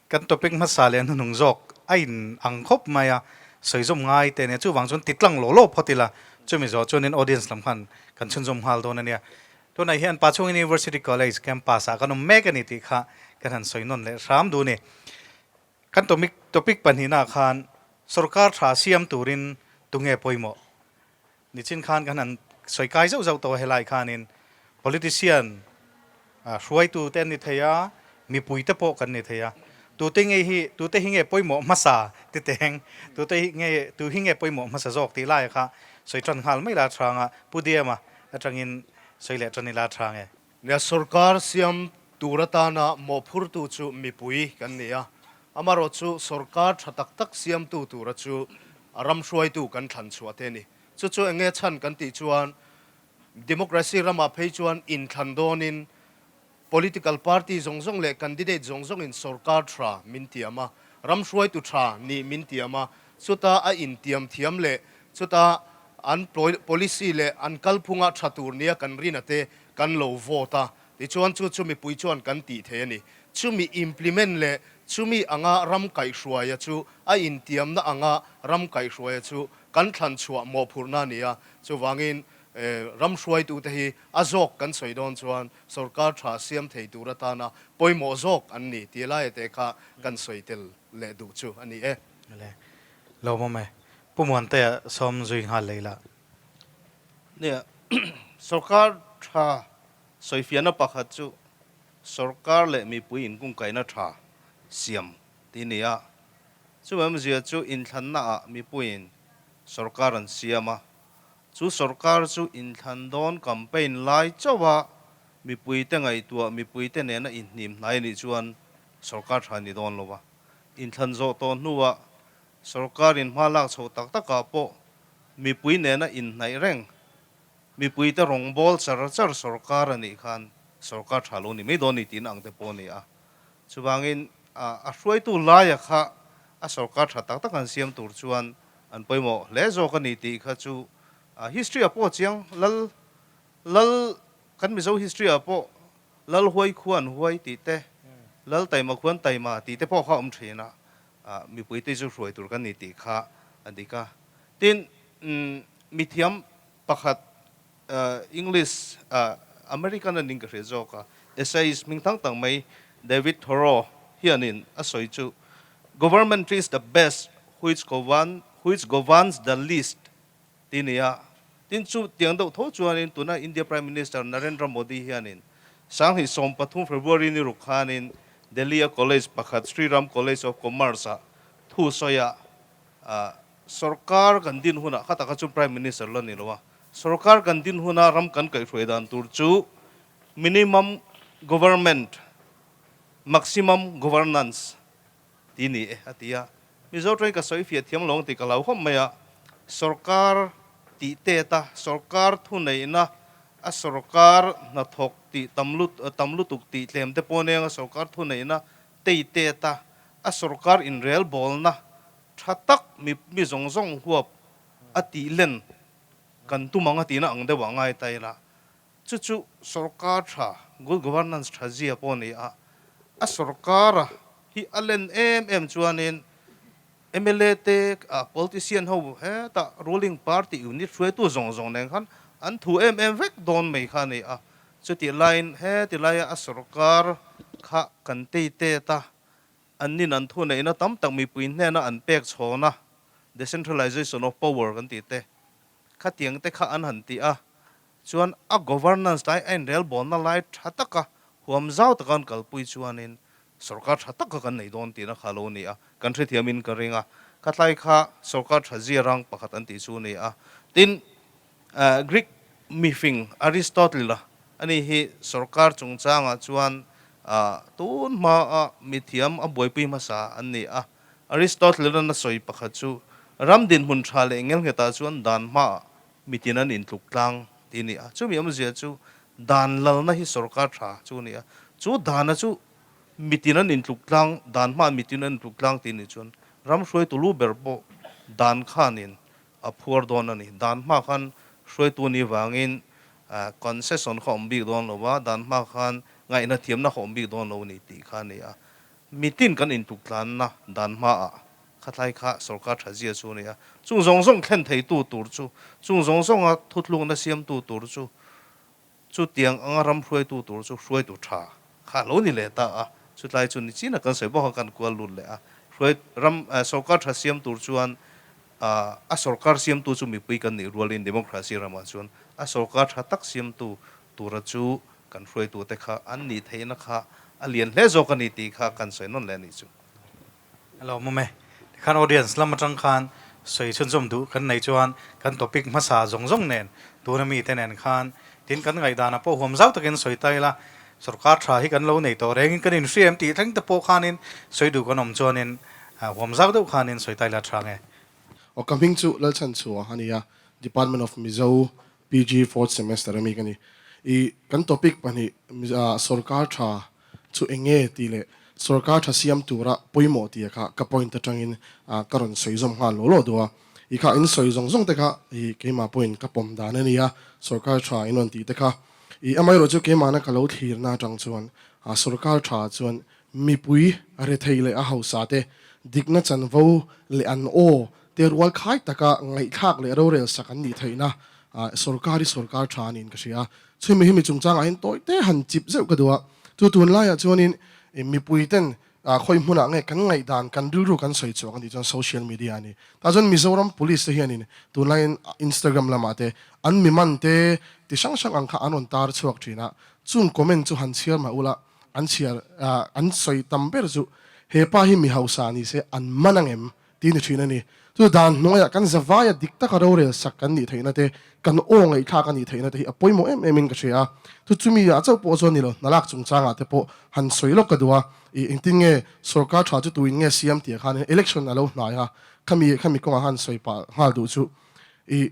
Speaker 1: Kan topic hmasa leh hnuhnung zawk a in ang khawp mai a, sawi zawm ngai te nia, chuvang chuan ti tlang law law phawt ila, chumi zawh chuanin audience lam khan kan chhunzawm nghal dawn a nia. Tunah hian Pachhung University College campus ah kan awm mek a ni tih kha kan han sawi nawn leh hram duh a ni. Kan topic topic pahnihna ah khan sorkar tha siam turin tunge pawimawh? Nichin khan kan han sawi kai zauh zauh tawh a helai khanin politician hruaitu te an ni thei a, mipui te pawh kan ni thei a. Tute nge hi tute hi nge pawimawh hmasa ti teng, tute hi nge tu hi nge pawimawh hmasa zawk tih laia kha sawi tan nghal mai la tha ang a, Pu Diama atangin sawi leh tan ila tha ang e.
Speaker 3: Nia sorkar siam tur atana mawhphurtu chu mipui kan ni a, amarawh chu sorkar tha tak tak siamtu tura chu a ram hruaitu kan thlan chhuah te a ni. Chu chu eng nge chhan kan tih chuan democracy ramah phei chuan inthlan dawnin political party zawng zawng leh candidate zawng zawngin sorkar tha min tiam a, ram hruaitu tha nih min tiam a, chuta a intiam thiam leh chuta an policy leh an kalphunga tha tur nia kan rina te kan lo vote a, tichuan chu chu mipui chuan kan tih thei a ni. Chumi implement leh chumi anga ram kaihhruaia chu a intiamna anga ram kaihhruaia chu kan thlan chhuah mawhphurhna a ni a, chuvangin ram hruaitute hi a zawk kan sawi dawn chuan sorkar tha siam thei tur atana pawimawh zawk an ni tih laia te kha kan sawi tel leh duh chu a ni e.
Speaker 1: Le lawmawm e. Pu Muantea sawm zui nghal lei la.
Speaker 2: Nia, sorkar tha sawifiahna pakhat chu sorkar leh mipui inkungkaihna tha siam tih a ni a. Chumi awmzia chu inthlannaah mipuiin sorkar an siam a, chu sorkar chu inthlan dawn campaign lai chauha mipuite ngaihtuah mipuite nena inhnim hnai a nih chuan sorkar tha a ni dawn lo va. Inthlan zawh tawh hnuah sorkarin hma lak chho tak takah pawh mipui nena inhnaih reng, mipuite rawngbâwl char char sorkar a nih khan sorkar tha lo ni mai dawn ni tiin ang te pawh a ni a. Chuvangin a hruaitu laia kha a sorkar tha tak tak an siam tur chuan an pawimawh hle zawk a ni tih kha chu history ah pawh chiang lal lal kan Mizo history ah pawh lal huai khua an huai tih te lal taima khua an taima tih te pawh kha a awm thin a, mipui te chu hruai tur kan ni tih kha a dik a. Tin, mithiam pakhat English American a ning ka hria zawk a, essayist hming thang tak mai David Thoreau hianin a sawi chu, Government is the best which govern which governs the least ti nia. Tin chu tiang deuh tho chuanin tuna India Prime Minister Narendra Modi hianin 2013 February ni ruk khanin Delhi a college pakhat Shri Ram College of Commerce ah thu sawi a Sorkar kan din hunah kha taka chu Prime Minister la ni lo a, sorkar kan din huna ram kan kaihhruai dan tur chu minimum government, maximum governance ti ni e a ti a. Mizo tawngin ka sawi fiah thiam lo ang tih ka hlauhawm mai a, sorkar tih tet a, sorkar thuneihna a sorkar hnathawk tih tam lut tam lutuk tih tlem te pawh nia sorkar thuneihna tei tet a, a sorkar inrelbawlna Tha tak mi mi zawng zawng huap a tih len kan tum ang a tihna ang deuh ah ngai ta ila, chu chu sorkar tha, good governance tha zia pawh a ni a, a sorkar a hi a len em em chuanin mla te ah politician ho hetah ruling party unit hruaitu zawng zawng nen khan an thu em em vek dawn mai kha a ni a, chutih laiin heti laia a sorkar kha kan tei tet a, An nin an thuneihna tam tak mipui hnena an pek chhawna, decentralization of power kan tih te, khatiang te kha an han ti a, chuan a governance lai a inrelbawnna lai tha taka huam zau taka an kalpui chuanin sorkar tha taka kan nei dawn tihna kha lo ni a, kan hrethiamin ka ring a, khatlai kha sorkar tha zia rang pakhat an tih chu a ni a. Tin, Greek mifing Aristotle-a ani hi sorkar chungchangah chuan tun hmaa mithiam a buaipui hmasa an ni a. Aristotle-a'n a sawi pakhat chu, Ram dinhmun tha leh ngelnghetah chuan dan hmaah mitin an intluk tlang tih a ni a. Chumi awmzia chu dan lalna hi sorkar tha chu a ni a. Chu dana chu mitin an intluk tlang, dan hmaah mitin an intluk tlang tih a nih chuan ram hruaitu lu ber pawh dan khanin a phuar dawn a ni. Dan hma khan hruaitu ni vangin concession kha awm bik dawn lo a, dan hma khan ngaihna thiamna kha awm bik dawn lo a ni tih kha a ni a. Mitin kan intuk tlanna dan hmaah khatlai kha sorkar tha zia chu a ni a. Chung zawng zawng thlen theitu tur chu, chung zawng zawnga thutlukna siamtu tur chu, Chutiang anga ram hruaitu tur chu hruaitu tha kha a lo ni leh ta a, chutlai chu ni chin a kan sawi bawk a kan kual lut leh a, hruai ram sorkar tha siam tur chuan a sorkar siamtu chu mipui kan nih rualin democracy ramah chuan a sorkar tha tak siamtu tura chu kan hruaitute kha an nih theihna kha a lian hle zawk a ni tih kha kan sawi nawn leh a nih chu.
Speaker 1: Hello mawm e, tikhan audience lam atang khan sawi chhunzawm duh kan nei chuan kan topic hmasa zawng zawng nen tuna mite nen khan tin kan ngaihdanah pawh huam zau takin sawi ta ila sorkar tha hi kan lo nei tawh rengin kan inhria em tih thleng te pawh khanin sawi duh kan awm chuanin huam zau deuh khanin sawi ta ila tha nge.
Speaker 6: Aw ka hming chu Lalchhanchhuah a ni a, Department of Mizo PG fourth semester ami ka ni. I kan topic pahnih sorkar tha chu eng nge tih leh sorkar tha siam tura pawimawh tih kha ka point atangin ka rawn sawi zawm nghal law law duh a. I kha in sawi zawng zawng te kha i keimah pawhin ka pawm dan a nia, sorkar tha in rawn tih te kha. I amaherawh chu keimahna ka lo thlirna atang chuan sorkar tha chuan mipui rethei leh a hausa te dikna chanvo leh an aw te rual khai taka ngaihthlak leh rorel sak an nih theihna sorkar hi sorkar tha a niin ka hria. Chumi hi mi chungchangah hian tawi te han chip zeuh ka duh a, chu tunlaiah chuanin mipui ten khawi hmunah nge kan ngaihdan, kan rilru kan sawi chhuak a nih chuan social media a ni. Tah chuan Mizoram Police te hianin tunlaiin Instagram lamah te an mi man te ti hrang hrang ang kha an rawn tar chhuak thin a, chung comment chu han chhiar mah ula an chhiar an sawi tam ber chu hepa hi mi hausa ni se an man ang em? Tih ni thin a ni. Chu dan hnuaiah kan zavaia dik taka rorel sak kan nih theihna te, kan aw ngaihthlak a nih theihna te hi a pawimawh em emin ka hria a. Chu chumi ah chauh pawh chuan ni lo, hnalak chungchangah te pawh han sawi lawk ka duh a. Ih, engtin nge sorkar tha chu tuin nge siam tih ah khan election a lo hnai a, khami khami kawngah khan sawi pah nghal duh chu. Ih.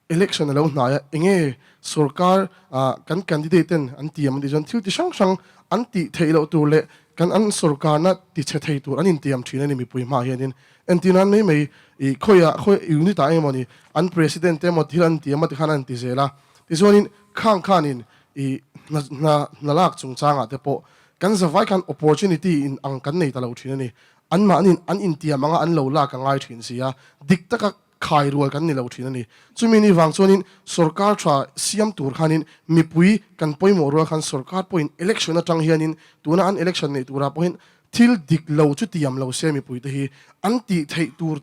Speaker 6: Election a lo hnai a, enge sorkar ah kan candidate ten an ti ang tih chuan thil ti hrang hrang an tih theih loh tur leh kan an sorkarna ti chhe thei tur an intiam thin a ni mipui hmaah hianin. Entir nan mai mai i khawiah khawi unit ah engemaw ni an president te emaw thil an tiam a tikhan an ti zel a. Tichuanin khang khanin i hna hna hna lak chungchangah te pawh kan zavai khan opportunity in ang kan nei ta lo thin a ni. Anmahniin an intiam anga an lo lak a ngai thin si a, dik taka khai rual kan ni lo thin a ni. Chumi ni vang chuanin sorkar tha siam tur khanin mipui kan pawimawh rual khan sorkar pawhin election atang hianin tuna an election neih turah pawhin thil dik lo chu tiam lo se mipuite hi an tih theih tur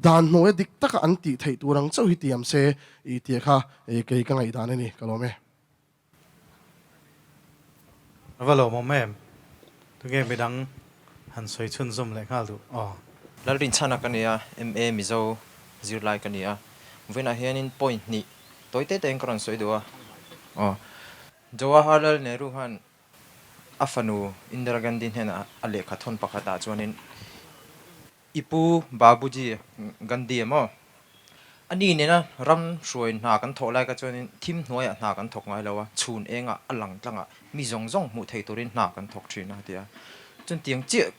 Speaker 6: dan hnuaia dik taka an tih theih tur ang chauh hi tiam se i tih kha kei ka ngaihdan a ni ka lawm e.
Speaker 1: A va lawmawm em? Tunge midang han sawi chhunzawm leh nghal duh aw.
Speaker 7: Lalrinchhana ka ni a, MA Mizo zirlai ka ni a. Vawiinah hianin point hnih tawi te tein ka rawn sawi duh a. Aw. Jawaharlal Nehru khan a fanu Indira Gandhi hnenah a lehkha thawn pakhatah chuanin I pu Babuji Gandhi emaw? A ni nena ram hruai hna kan thawh lai kha chuanin thim hnuaiah hna kan thawk ngai lo a, chhun engah a lang tlangah mi zawng zawng hmuh thei turin hna kan thawk thin a ti a. Chutiang chiah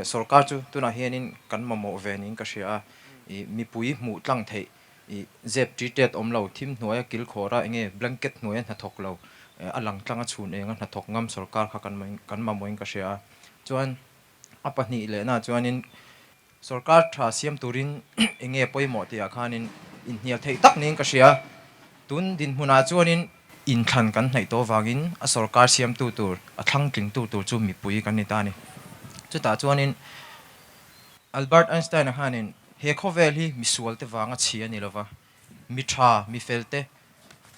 Speaker 7: sorkar chu tunah hianin kan mamawh ve niin ka hria a, i mipui hmuh tlang theih i zep ṭi ṭet awm lo, thim hnuaia kil khawra enge blanket hnuaia hna thawk lo, a lang tlanga chhun enga hna thawk ngam sorkar kha kan mamawhin ka hria a. Chuan A pahnih lehna chuanin sorkar tha siam turin eng nge pawimawh tihah khanin inhnial theih tak niin ka hria. Tun dinhmunah chuanin inthlan kan hnaih tawh vangin a sorkar siamtu tur, a thlangtlingtu tur chu mipui kan ni ta a ni. Chutah chuanin Albert Einstein-a khanin he khawvel hi misualte vanga chhi a ni lova, mi tha, mi felte,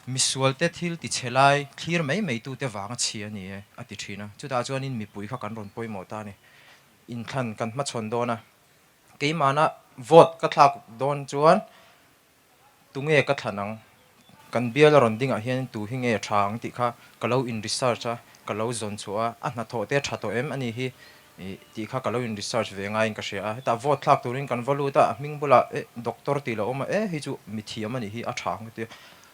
Speaker 7: misualte thil ti chhe lai thlir mai mai tute vanga chhi a ni e, a ti thin a. Chutah chuanin mipui kha kan rawn pawimawh ta a ni. Inthlan kan hmachhawn dawn a, keimahna vote ka thlak dawn chuan tunge ka thlan ang, kan bial a rawn dingah hian tu hi nge tha ang tih kha ka lo in research a, ka lo zawn chhuah a, a hnathawh te a tha tawh em a ni hi Ih tih kha ka lo in research ve ngaiin ka hria a, hetah vote thlak turin kan va lut a, a hming bulah eh doctor tih lo awm a, eh hei chu mithiam a nih hi a tha ang ka ti a,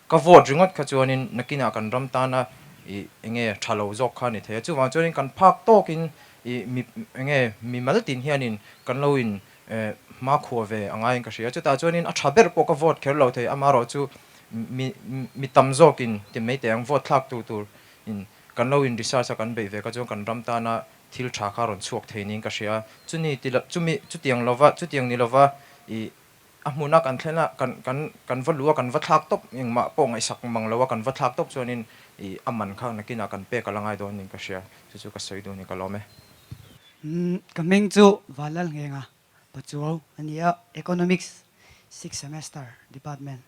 Speaker 7: ka vote ringawt kha chuanin nakinah kan ram tana ih enge tha lo zawk kha a ni thei a, chuvang chuanin kan phak tawkin ih mi enge mimal tin hianin kan lo in eh hmakhua ve a ngaiin ka hria a, chutah chuanin a tha ber pawh ka vote kher lo thei, amaherawhchu mi mi tam zawkin ti mai teh ang vote thlak tu tur in kan lo in research a kan beih ve kha chuan kan ram tana thil tha kha rawn chhuak thei niin ka hria a, chuni ti lo, chumi, chutiang lova, chutiang ni lova ih a hmuna kan thlen a, kan, kan, kan va luh a, kan va thlak tawp, engmah pawh ngaihsak mang lo a kan va thlak tawp chuanin ih a man kha nakinah kan pek a la ngai dawn niin ka hria, chu chu ka sawi duh a ni, ka lawm e.
Speaker 8: Umm, ka hming chu Valal Nghenga Pachuau a ni a, Economics sixth semester department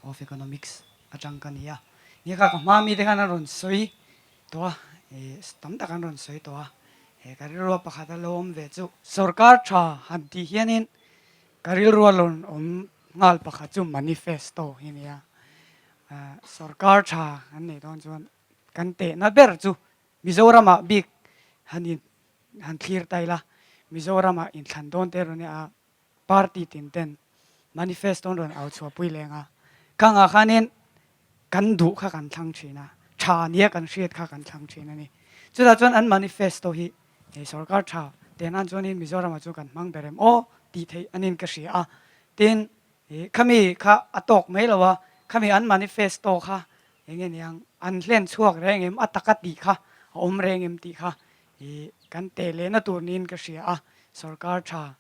Speaker 8: of Economics atang ka ni a. Nia kha ka hma mite khan an rawn sawi tawh a, tam tak an rawn sawi tawh a, he ka rilrua pakhat a lo awm ve chu. Sorkar tha han tih hianin ka rilrua rawn awm nghal pakhat chu manifesto hi a ni a, sorkar tha an neih dawn chuan kan tehna ber chu Mizoramah bik han in han thlir ta ila, Mizoramah inthlan dawn te rawn a party tin ten manifesto an rawn au chhuahpui leng a, khangah khanin kan duh kha kan thlang thin a, tha nia kan hriat kha kan thlang thin a ni. Chutah chuan an manifesto hi hei sorkar tha teh nan chuanin Mizoramah chuan kan hmang ber em aw tih theih anin ka hria a, tin khami kha a tawk mai lo a, khami an manifesto kha Eng nge niang, an hlen chhuak reng em, a taka tih kha a awm reng em tih kha i kan teh lehna tur niin ka hria a, sorkar tha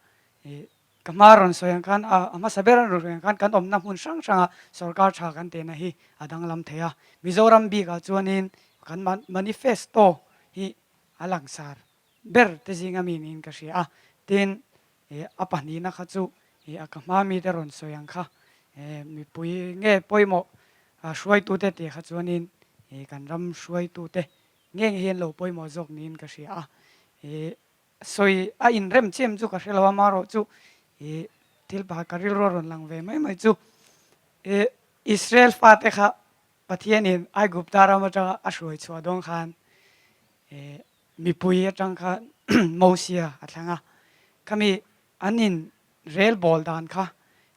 Speaker 8: i ka hma rawn sawi ang khan a hmasa ber an rawn sawi ang khan kan awmna hmun hrang hranga sorkar tha kan tehna hi a danglam thei a, Mizoram bikah chuanin kan manifesto hi a langsar ber te zinga mi niin ka hria a, tin a pahnihna kha chu a ka hma mite rawn sawi ang kha mipui nge pawimawh hruaitute tih kha chuanin kan ram hruaitute nge nge hian lo pawimawh zawk niin ka hria a, sawi a inrem chiam chu ka hre lo a, amaherawh chu thil pakhat ka rilru a rawn lang ve mai mai chu Israel fate kha Pathianin Aigupta ram atanga a hruai chhuah dawn khan mipui atang khan Mosia a thlang a, khami an in rel bawl dan kha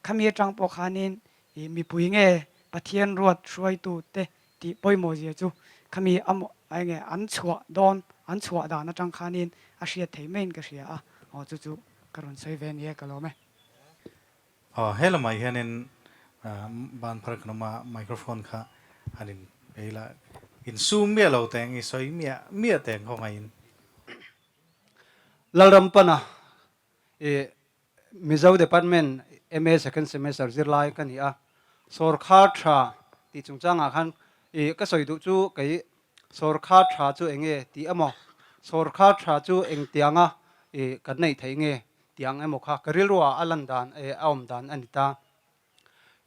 Speaker 8: khami atang pawh khanin mipui nge Pathian ruat hruaitu te tih pawimawh zia chu khami a enge an chhuah dawn an chhuah dan atang khanin a hriat thei maiin ka hria a, aw chu chu ka rawn sawi ve a ni e, ka lawm e.
Speaker 1: Aw he lamah hianin ban phar kan awm a, microphone kha han in ei la, insum miah lo teng i sawi miah miah teng khawngaihin.
Speaker 9: Lalrampana i Mizo Department MA second semester zirlai ka ni a, sawrkhar tha tih chungchangah khan i ka sawi duh chu kei sawrkhar tha chu eng nge tih emaw, sawrkhar tha chu engtianga i kan neih theih nge tih ang emaw kha ka rilruah a lan dan a awm dan a ni ta.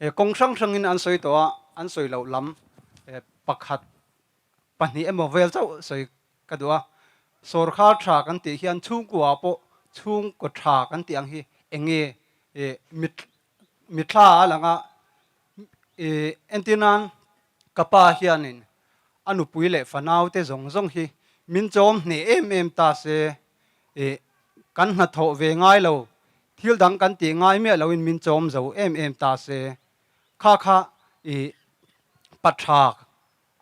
Speaker 9: Kawng hrang hrangin an sawi tawh a, an sawi loh lam pakhat pahnih emaw vel chauh sawi ka duh a, sawrkhar tha kan tih hian chhungkua pawh chhungkaw tha kan tih ang hi eng nge ih mit mitthla a lang a, ih entir nan ka pa hianin a nupui leh fanau te zawng zawng hi min chawm hneh em em ta se ih kan hnathawh ve ngai lo thil dang kan tih ngai miah loin min chawm zo em em ta se kha kha ih pa tha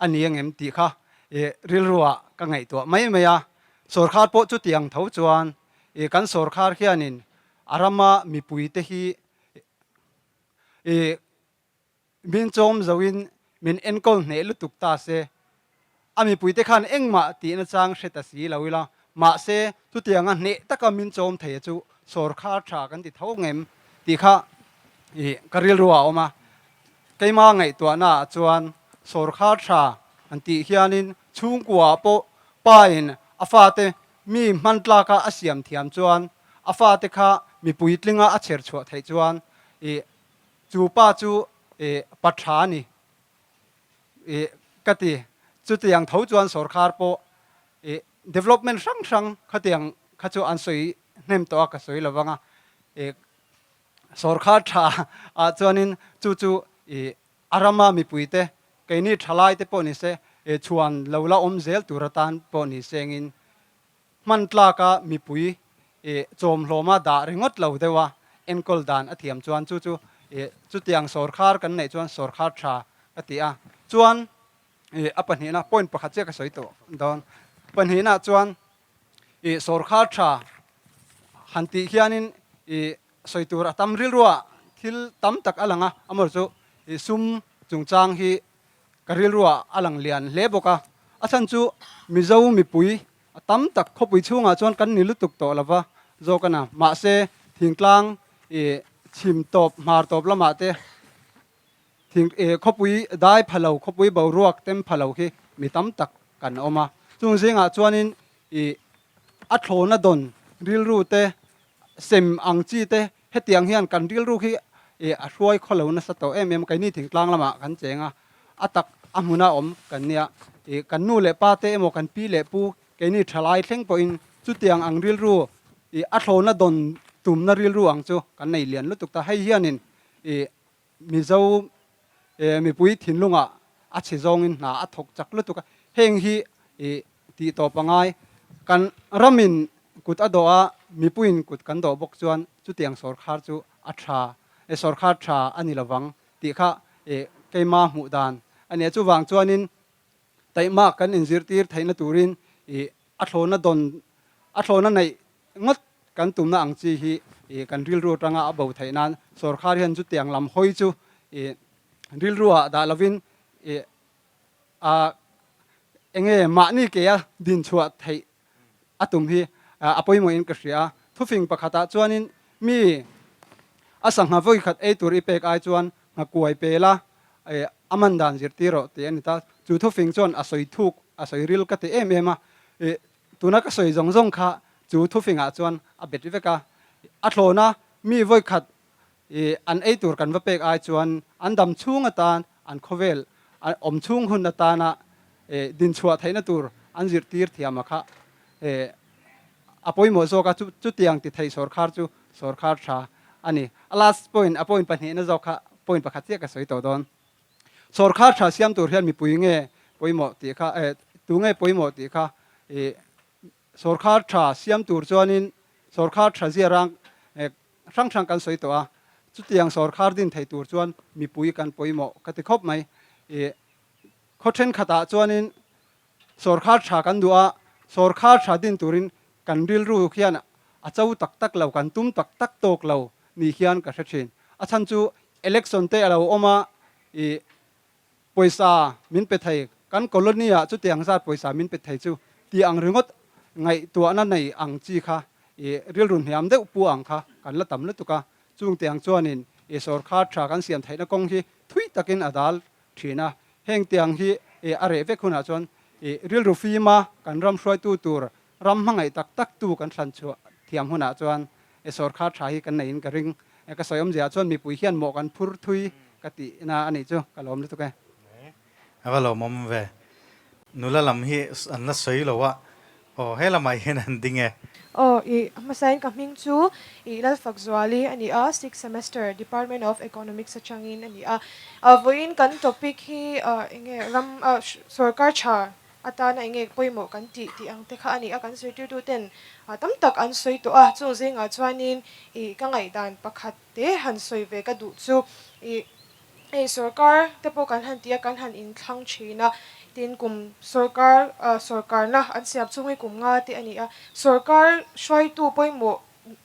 Speaker 9: a ni angem tih kha rilruah ka ngaihtuah mai mai a. Sawrkhar pawh chuti ang tho chuan kan sawrkhar hianin a rama mipuite hi min chawm zoin min enkawl hneh lutuk ta se, a mipuite khan engmah tihna chang hre ta si lo ila, mahse chutianga hneh taka min chawm thei chu sawrkhar tha kan ti tho ngem tih kha ka rilruah a awm a. Keima ngaihtuahnaah chuan sawrkhar tha an tih hianin chhungkuaah pawh pain a fate mi hman tlaka a siam thiam chuan a fate kha mi puitlinga a chher chhuah theih chuan ih chu pa chu ih pa tha a ni ih ka ti. Chutiang tho chuan sawrkhar pawh ih development hrang hrang khatiang kha chu an sawi hnem tawh a ka sawi lovang a ih Sawrkhar tha ah chuanin chu chu i a rama mipuite keini thalaite pawh ni se chhuan lo la awm zel tur atan pawh ni sengin hman tlaka mipui i chawmhlawma dah ringawt lo deuha enkawl dan a thiam chuan chu chu i chutiang sawrkhar kan neih chuan sawrkhar tha ka ti a. Chuan i a pahnihna point pakhat chiah ka sawi tawh dawn. Pahnihna chuan I sawrkhar tha han tih hianin i sawi tur a tam rilruah thil tam tak a lang a, amaherawhchu chu i sum chungchang hi ka rilruah a lang lian hle bawk a, a chhan chu Mizo mipui a tam tak khawpui chhungah chuan kan ni lutuk tawh lova zawk a na, mahse thingtlang i chhim tawp hmar tawp lamah te Thing eh khawpui dai pha lo, khawpui boruak tem pha lo hi mi tam tak kan awm a. Chung zingah chuanin ih a thlawna dawn rilru te, sem ang chi te hetiang hian kan rilru hi ih a hruai khaw lo nasa tawh em em a. Keini thingtlang lamah kan cheng a, a tak a hmuna awm kan nia. Ih kan nu leh pa te emaw kan pi leh pu keini thalai thleng pawhin chutiang ang rilru ih a thlawna dawn tumna rilru ang chu kan nei lian lutuk ta. Hei hianin ih Mizo mipui thinlungah a chhe zawngin hna a thawk chak lutuk a, heng hi tih tawp a ngai. Kan ramin kut a dawh a, mipuiin kut kan dawh bawk chuan chutiang sawrkhar chu a tha, sawrkhar tha a ni lovang tih kha keima hmuh dan a ni a. Chuvang chuanin taihmak kan inzirtir theihna turin a thlawna dawn, a thlawna neih ngawt kan tumna ang chi hi kan rilru atanga a bo theih nan sawrkhar hian chutiang lam hawi chu rilruah dah lovin a enge mahni keia dinchhuah theih a tum hi a pawimawhin ka hria a. Thufing pakhatah chuanin mi a sangha vawikhat ei tur i pek ai chuan nghakuai pela a man dan zirtir rawh tih a ni ta. Chu thufing chuan a sawi thuk, a sawi ril ka ti em em a. Tuna ka sawi zawng zawng kha chu thufingah chuan a bet vek a. A thlawna mi vawikhat an ei tur kan va pek ai chuan an dam chhung atan, an khawvel awm chhung hun atana dinchhuah theihna tur an zirtir thiam a kha a pawimawh zawk a. Chutiang ti thei sawrkhar chu sawrkhar tha a ni. A last point, a point pahnihna zawk kha point pakhat chiah ka sawi tawh dawn. Sawrkhar tha siam tur hian mipui nge pawimawh tih kha eh tu nge pawimawh tih kha ih sawrkhar tha siam tur chuanin sawrkhar tha zia rang eh hrang hrang kan sawi tawh a, chutiang sawrkhar din thei tur chuan mipui kan pawimawh ka ti khawp mai. Ih khaw thenkhatah chuanin sawrkhar tha kan duh a, sawrkhar tha din turin. kan rilru hian a cho tak tak lo, kan tum tak tak tawk lo ni hian ka hre thin. A chhan chu election te a lo awm a, ih pawisa min pe thei, kan colony ah chutiang zat pawisa min pe thei chu tih ang ringawt ngaihtuahna nei ang chi kha ih rilru hniam deuh pu ang kha kan la tam lutuk a, chungte ang chuanin ih sawrkhar tha kan siam theihna kawng hi thui takin a dal thin a, heng tiang hi ih a reh vek hunah chuan ih rilru fima kan ram hruaitu tur ram hmangaih tak tak tu kan thlan chhuah thiam hunah chuan e sawrkhar tha hi kan neiin ka ring. E ka sawi awmzia ah chuan mipui hian mawh kan phur thui ka tihna a nih chu ka lawm lutuk e.
Speaker 1: A va lawmawm ve. Nula lam hi an la sawi lo a, aw he lamah hian an ding e.
Speaker 10: Aw i hmasain ka hming chu i Lalfakzuali a ni a, sixth semester Department of Economics atangin a ni a. Vawiin kan topic hi enge ram sawrkar tha atana enge pawimawh kan tih tih ang te kha a ni a, kan zirtirtu ten tam tak an sawi tawh a, chung zingah chuanin ih ka ngaihdan pakhat te han sawi ve ka duh chu ih hei sorkar te pawh kan han ti a, kan han inthlang thin a, tin kum sorkar sorkarna an siam chhung hi kum nga te a ni a, sorkar hruaitu pawimawh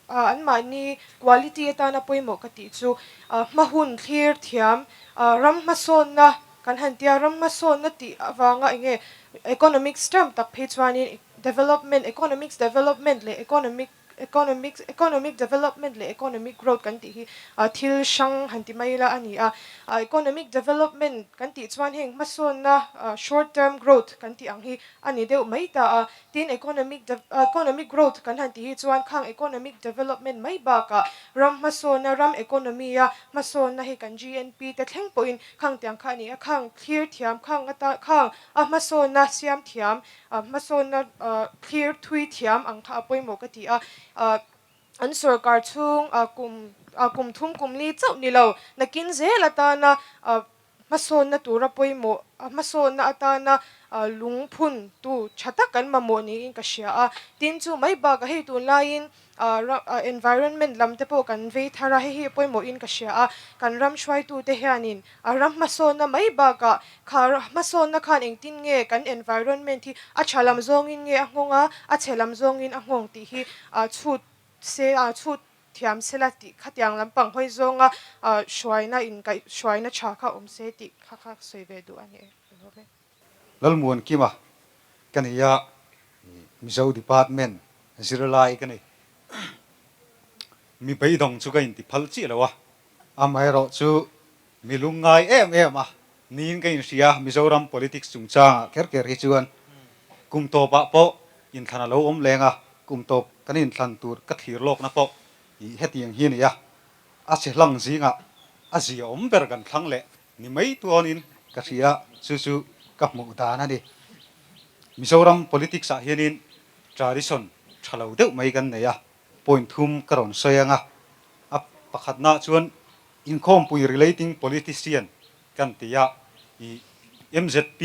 Speaker 10: Anmahni quality atana pawimawh ka tih chu hmahun thlir thiam ram hmasawnna kan han tia, ram hmasawnna tih avanga enge economics term tak phei chuanin development, economics development leh economic economics economic development leh economic growth kan tih hi thil hrang han ti mai ila a ni a. Economic development kan tih chuan heng hmasawnna short term growth kan tih ang hi a ni deuh mai ta a. Tin, economic economic growth kan han tih hi chuan khang economic development mai bakah ram hmasawnna, ram economy a hmasawnna hi kan GNP te thleng pawhin khang tiang kha a ni a, khang thlir thiam, khang ata khang a hmasawnna siam thiam, hmasawnna thlir thui thiam ang kha a pawimawh ka ti a. An sorkar chhung kum kum thum kum li chauh ni lo, nakin zel atana Hmasawnna tura pawimawh, hmasawnna atana lungphun tu tha tak kan mamawh niin ka hria a. Tin, chu mai bakah hei tunlaiin environment lam te pawh kan vei thar a, hei hi pawimawhin ka hria a. Kan ram hruaitute hianin ram hmasawnna mai bakah kha hmasawnna khan engtin nge kan environment hi a tha lam zawngin nge a nghawng a, a chhe lam zawngin a nghawng tih hi chhut se chhut Thiam sela tih khatiang lampang hawi zawnga hruaina inkaih hruaina tha kha awm se tih kha kha sawi ve duh a ni e.
Speaker 11: Lalmuan Kima ka ni a, Mizo Department zirlai ka ni. Mi beidawng chu ka inti phal chiah lo a, amaherawh chu mi lungngai em em a niin ka inhria Mizoram politics chungchangah kher kher hi chuan kum tawpah pawh inthlan a lo awm leng a, kum tawp kan inthlan tur ka thlir lawkna pawh ih hetiang hi a ni a, a che hlang zingah a zia awm ber kan thlang leh ni mai tuanin ka hria chu chu ka hmuh dan a ni. Mizoram politics ah hianin tradition tha lo deuh mai kan nei a, point thum ka rawn sawi ang a, a pakhatnaah chuan Inkhawmpui relating politician kan ti a, i mzp,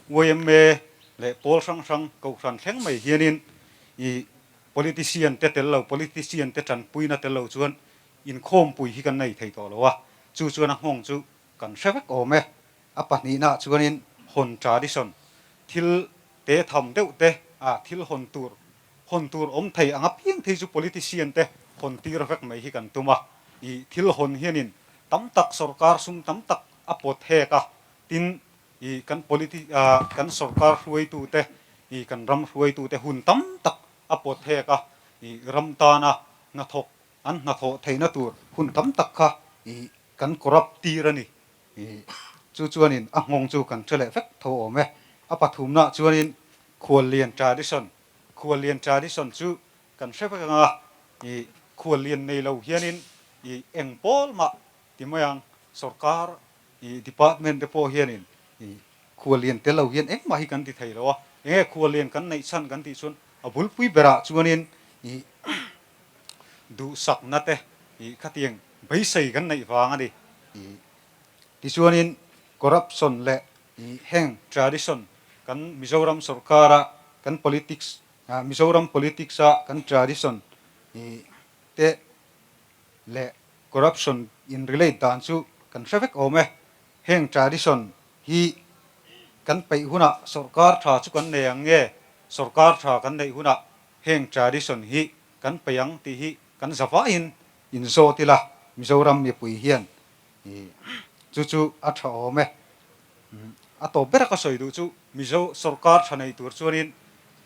Speaker 11: yma leh pawl hrang hrang kohhran thleng mai hianin i politician te tel lo, politician te tanpuina tel lo chuan inkhawmpui hi kan nei thei tawh lo a, chu chuan a nghawng chu kan hre vek awm e. A pahnihnaah chuanin hawn tradition, thil te tham deuh te, a thil hawn tur Hawn tur awm thei ang apiang thei chu politician te hawn tir vek mai hi kan tum a, i thil hawn hianin tam tak sorkar sum tam tak a pawt hek a, tin i kan politi kan sorkar hruaitu te i kan ram hruaitu te hun tam tak a pawt hek a, i ram tana hnathawk an hnathawh theihna tur hun tam tak kha i kan corrupt tir a ni. I chu chuanin a nghawng chu kan hre leh vek tho awm e. A pathumnaah chuanin khuallian tradition Khuallian tradition chu kan hre vek anga i khuallian nei lo hianin i eng pawl mah ti mai ang, sorkar i department te pawh hianin i khuallian tel lo hian engmah hi kan ti thei lo a, enge khuallian kan neih chhan kan tih chuan a bulpui berah chuanin i duhsakna te i khatiang beisei kan neih vang a ni. I tichuanin corruption leh I heng tradition kan Mizoram sorkara kan politics Mizoram politics a kan tradition i te leh corruption in relate dan chu kan hre vek awm e. Heng tradition hi kan peih hunah sorkar tha chu kan nei ang nge sorkar tha kan neih hunah. heng tradition hi kan peih ang tih hi kan zavaiin inzawt ila Mizoram mipui hian chu chu a tha awm e. A tawp bera ka sawi duh chu Mizo sorkar tha nei tur chuanin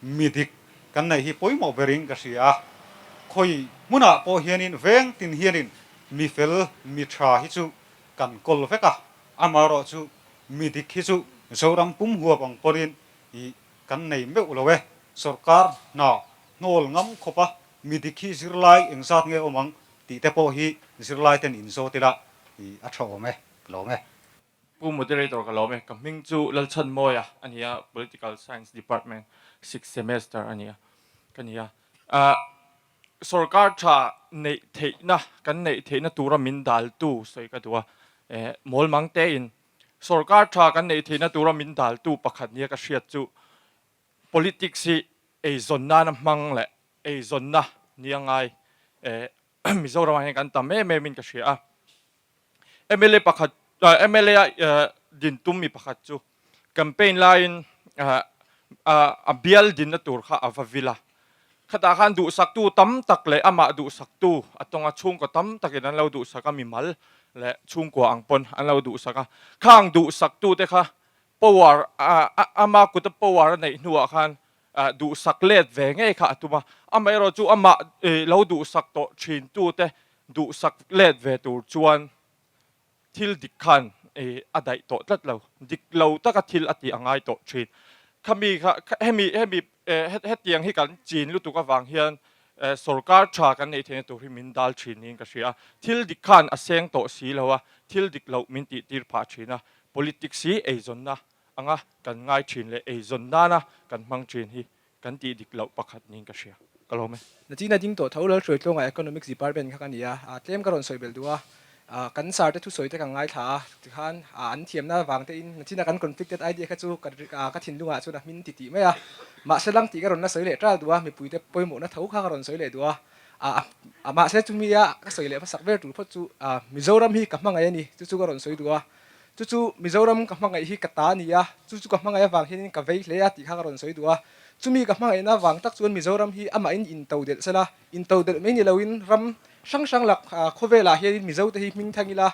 Speaker 11: mi dik kan neih hi pawimawh berin ka hria a, khawi hmunah pawh hianin veng tin hianin mi fel mi tha hi chu kan kawl vek a, amaherawh chu mi dik hi chu Zoram pum huap ang pawhin i kan nei meuh lo e, sorkar hna hnawl ngam khawp a, mi dik hi zirlai engzat nge awm ang tih te pawh hi zirlai ten inzawt ila i a tha awm e, ka lawm e.
Speaker 12: Pu Moderator ka lawm e, ka hming chu Lalchhanmawia a ni a, Political Science Department sixth semester a ni a, ka ni a. Sorkar tha neih theihna, kan neih theihna tura min daltu sawi ka duh a, mawlmang tein Sorkar tha kan neih theihna tura min daltu pakhat nia ka hriat chu politics hi eizawn nana hmang leh eizawnna nia ngai Mizoramah hian kan tam em em in ka hria a. Mla pakhat mla a din tum mi pakhat chu campaign laiin a bial dinna tur kha a va vil a. Khatah khan duhsaktu tam tak leh amah duhsaktu a tawnga chhungkaw tam takin an lo duhsak a, mimal leh chhungkua ang pawn an lo duhsak a. Khang duhsaktute kha power ama kuta power a neih hnuah khan duhsak let ve ngei kha a tum a. Amaherawh chu amah lo duhsak tawh thintute duhsak let ve tur chuan Thil dik khan a daih tawh tlat lo, dik lo taka thil a tih a ngai tawh thin. Khami kha hemi hemi hetiang hi kan chin lutuk avang hian sorkar tha kan neih theihna tur hi min dal thin niin ka hria a. Thil dik khan a seng tawh si lo a, thil dik loh min tih tir phah thin a. Politics hi eizawnna anga kan ngai thin leh eizawn nana kan hmang thin hi Kan tih dik loh pakhat niin ka hria. Ka lawm e.
Speaker 5: Nachina ding tawh tho Lalhruaitluanga Economics Department kha ka ni a, tlem ka rawn sawi belh duh a, kan sir te thusawi te ka ngaithla a, tikhan an thiamna vang te in nachina kan conflicted idea kha chu ka thinlungah chuan a hmin ti tih mai a, mahse lang tih ka rawn la sawi leh ṭal duh a, mipui te pawimawhna tho kha ka rawn sawi leh duh a, mahse chumi a ka sawi leh hmasak ber tur phawt chu Mizoram hi ka hmangaih a ni, chu chu ka rawn sawi duh a. Chu chu Mizoram ka hmangaih hi ka ta a ni a, chu chu ka hmangaih avang hianin ka vei hle a tih kha ka rawn sawi duh a. Chumi ka hmangaihna avang tak chuan Mizoram hi amahin into delh sela, into delh mai ni loin ram hrang hrang lak khawvelah hianin Mizote hi hming thang ila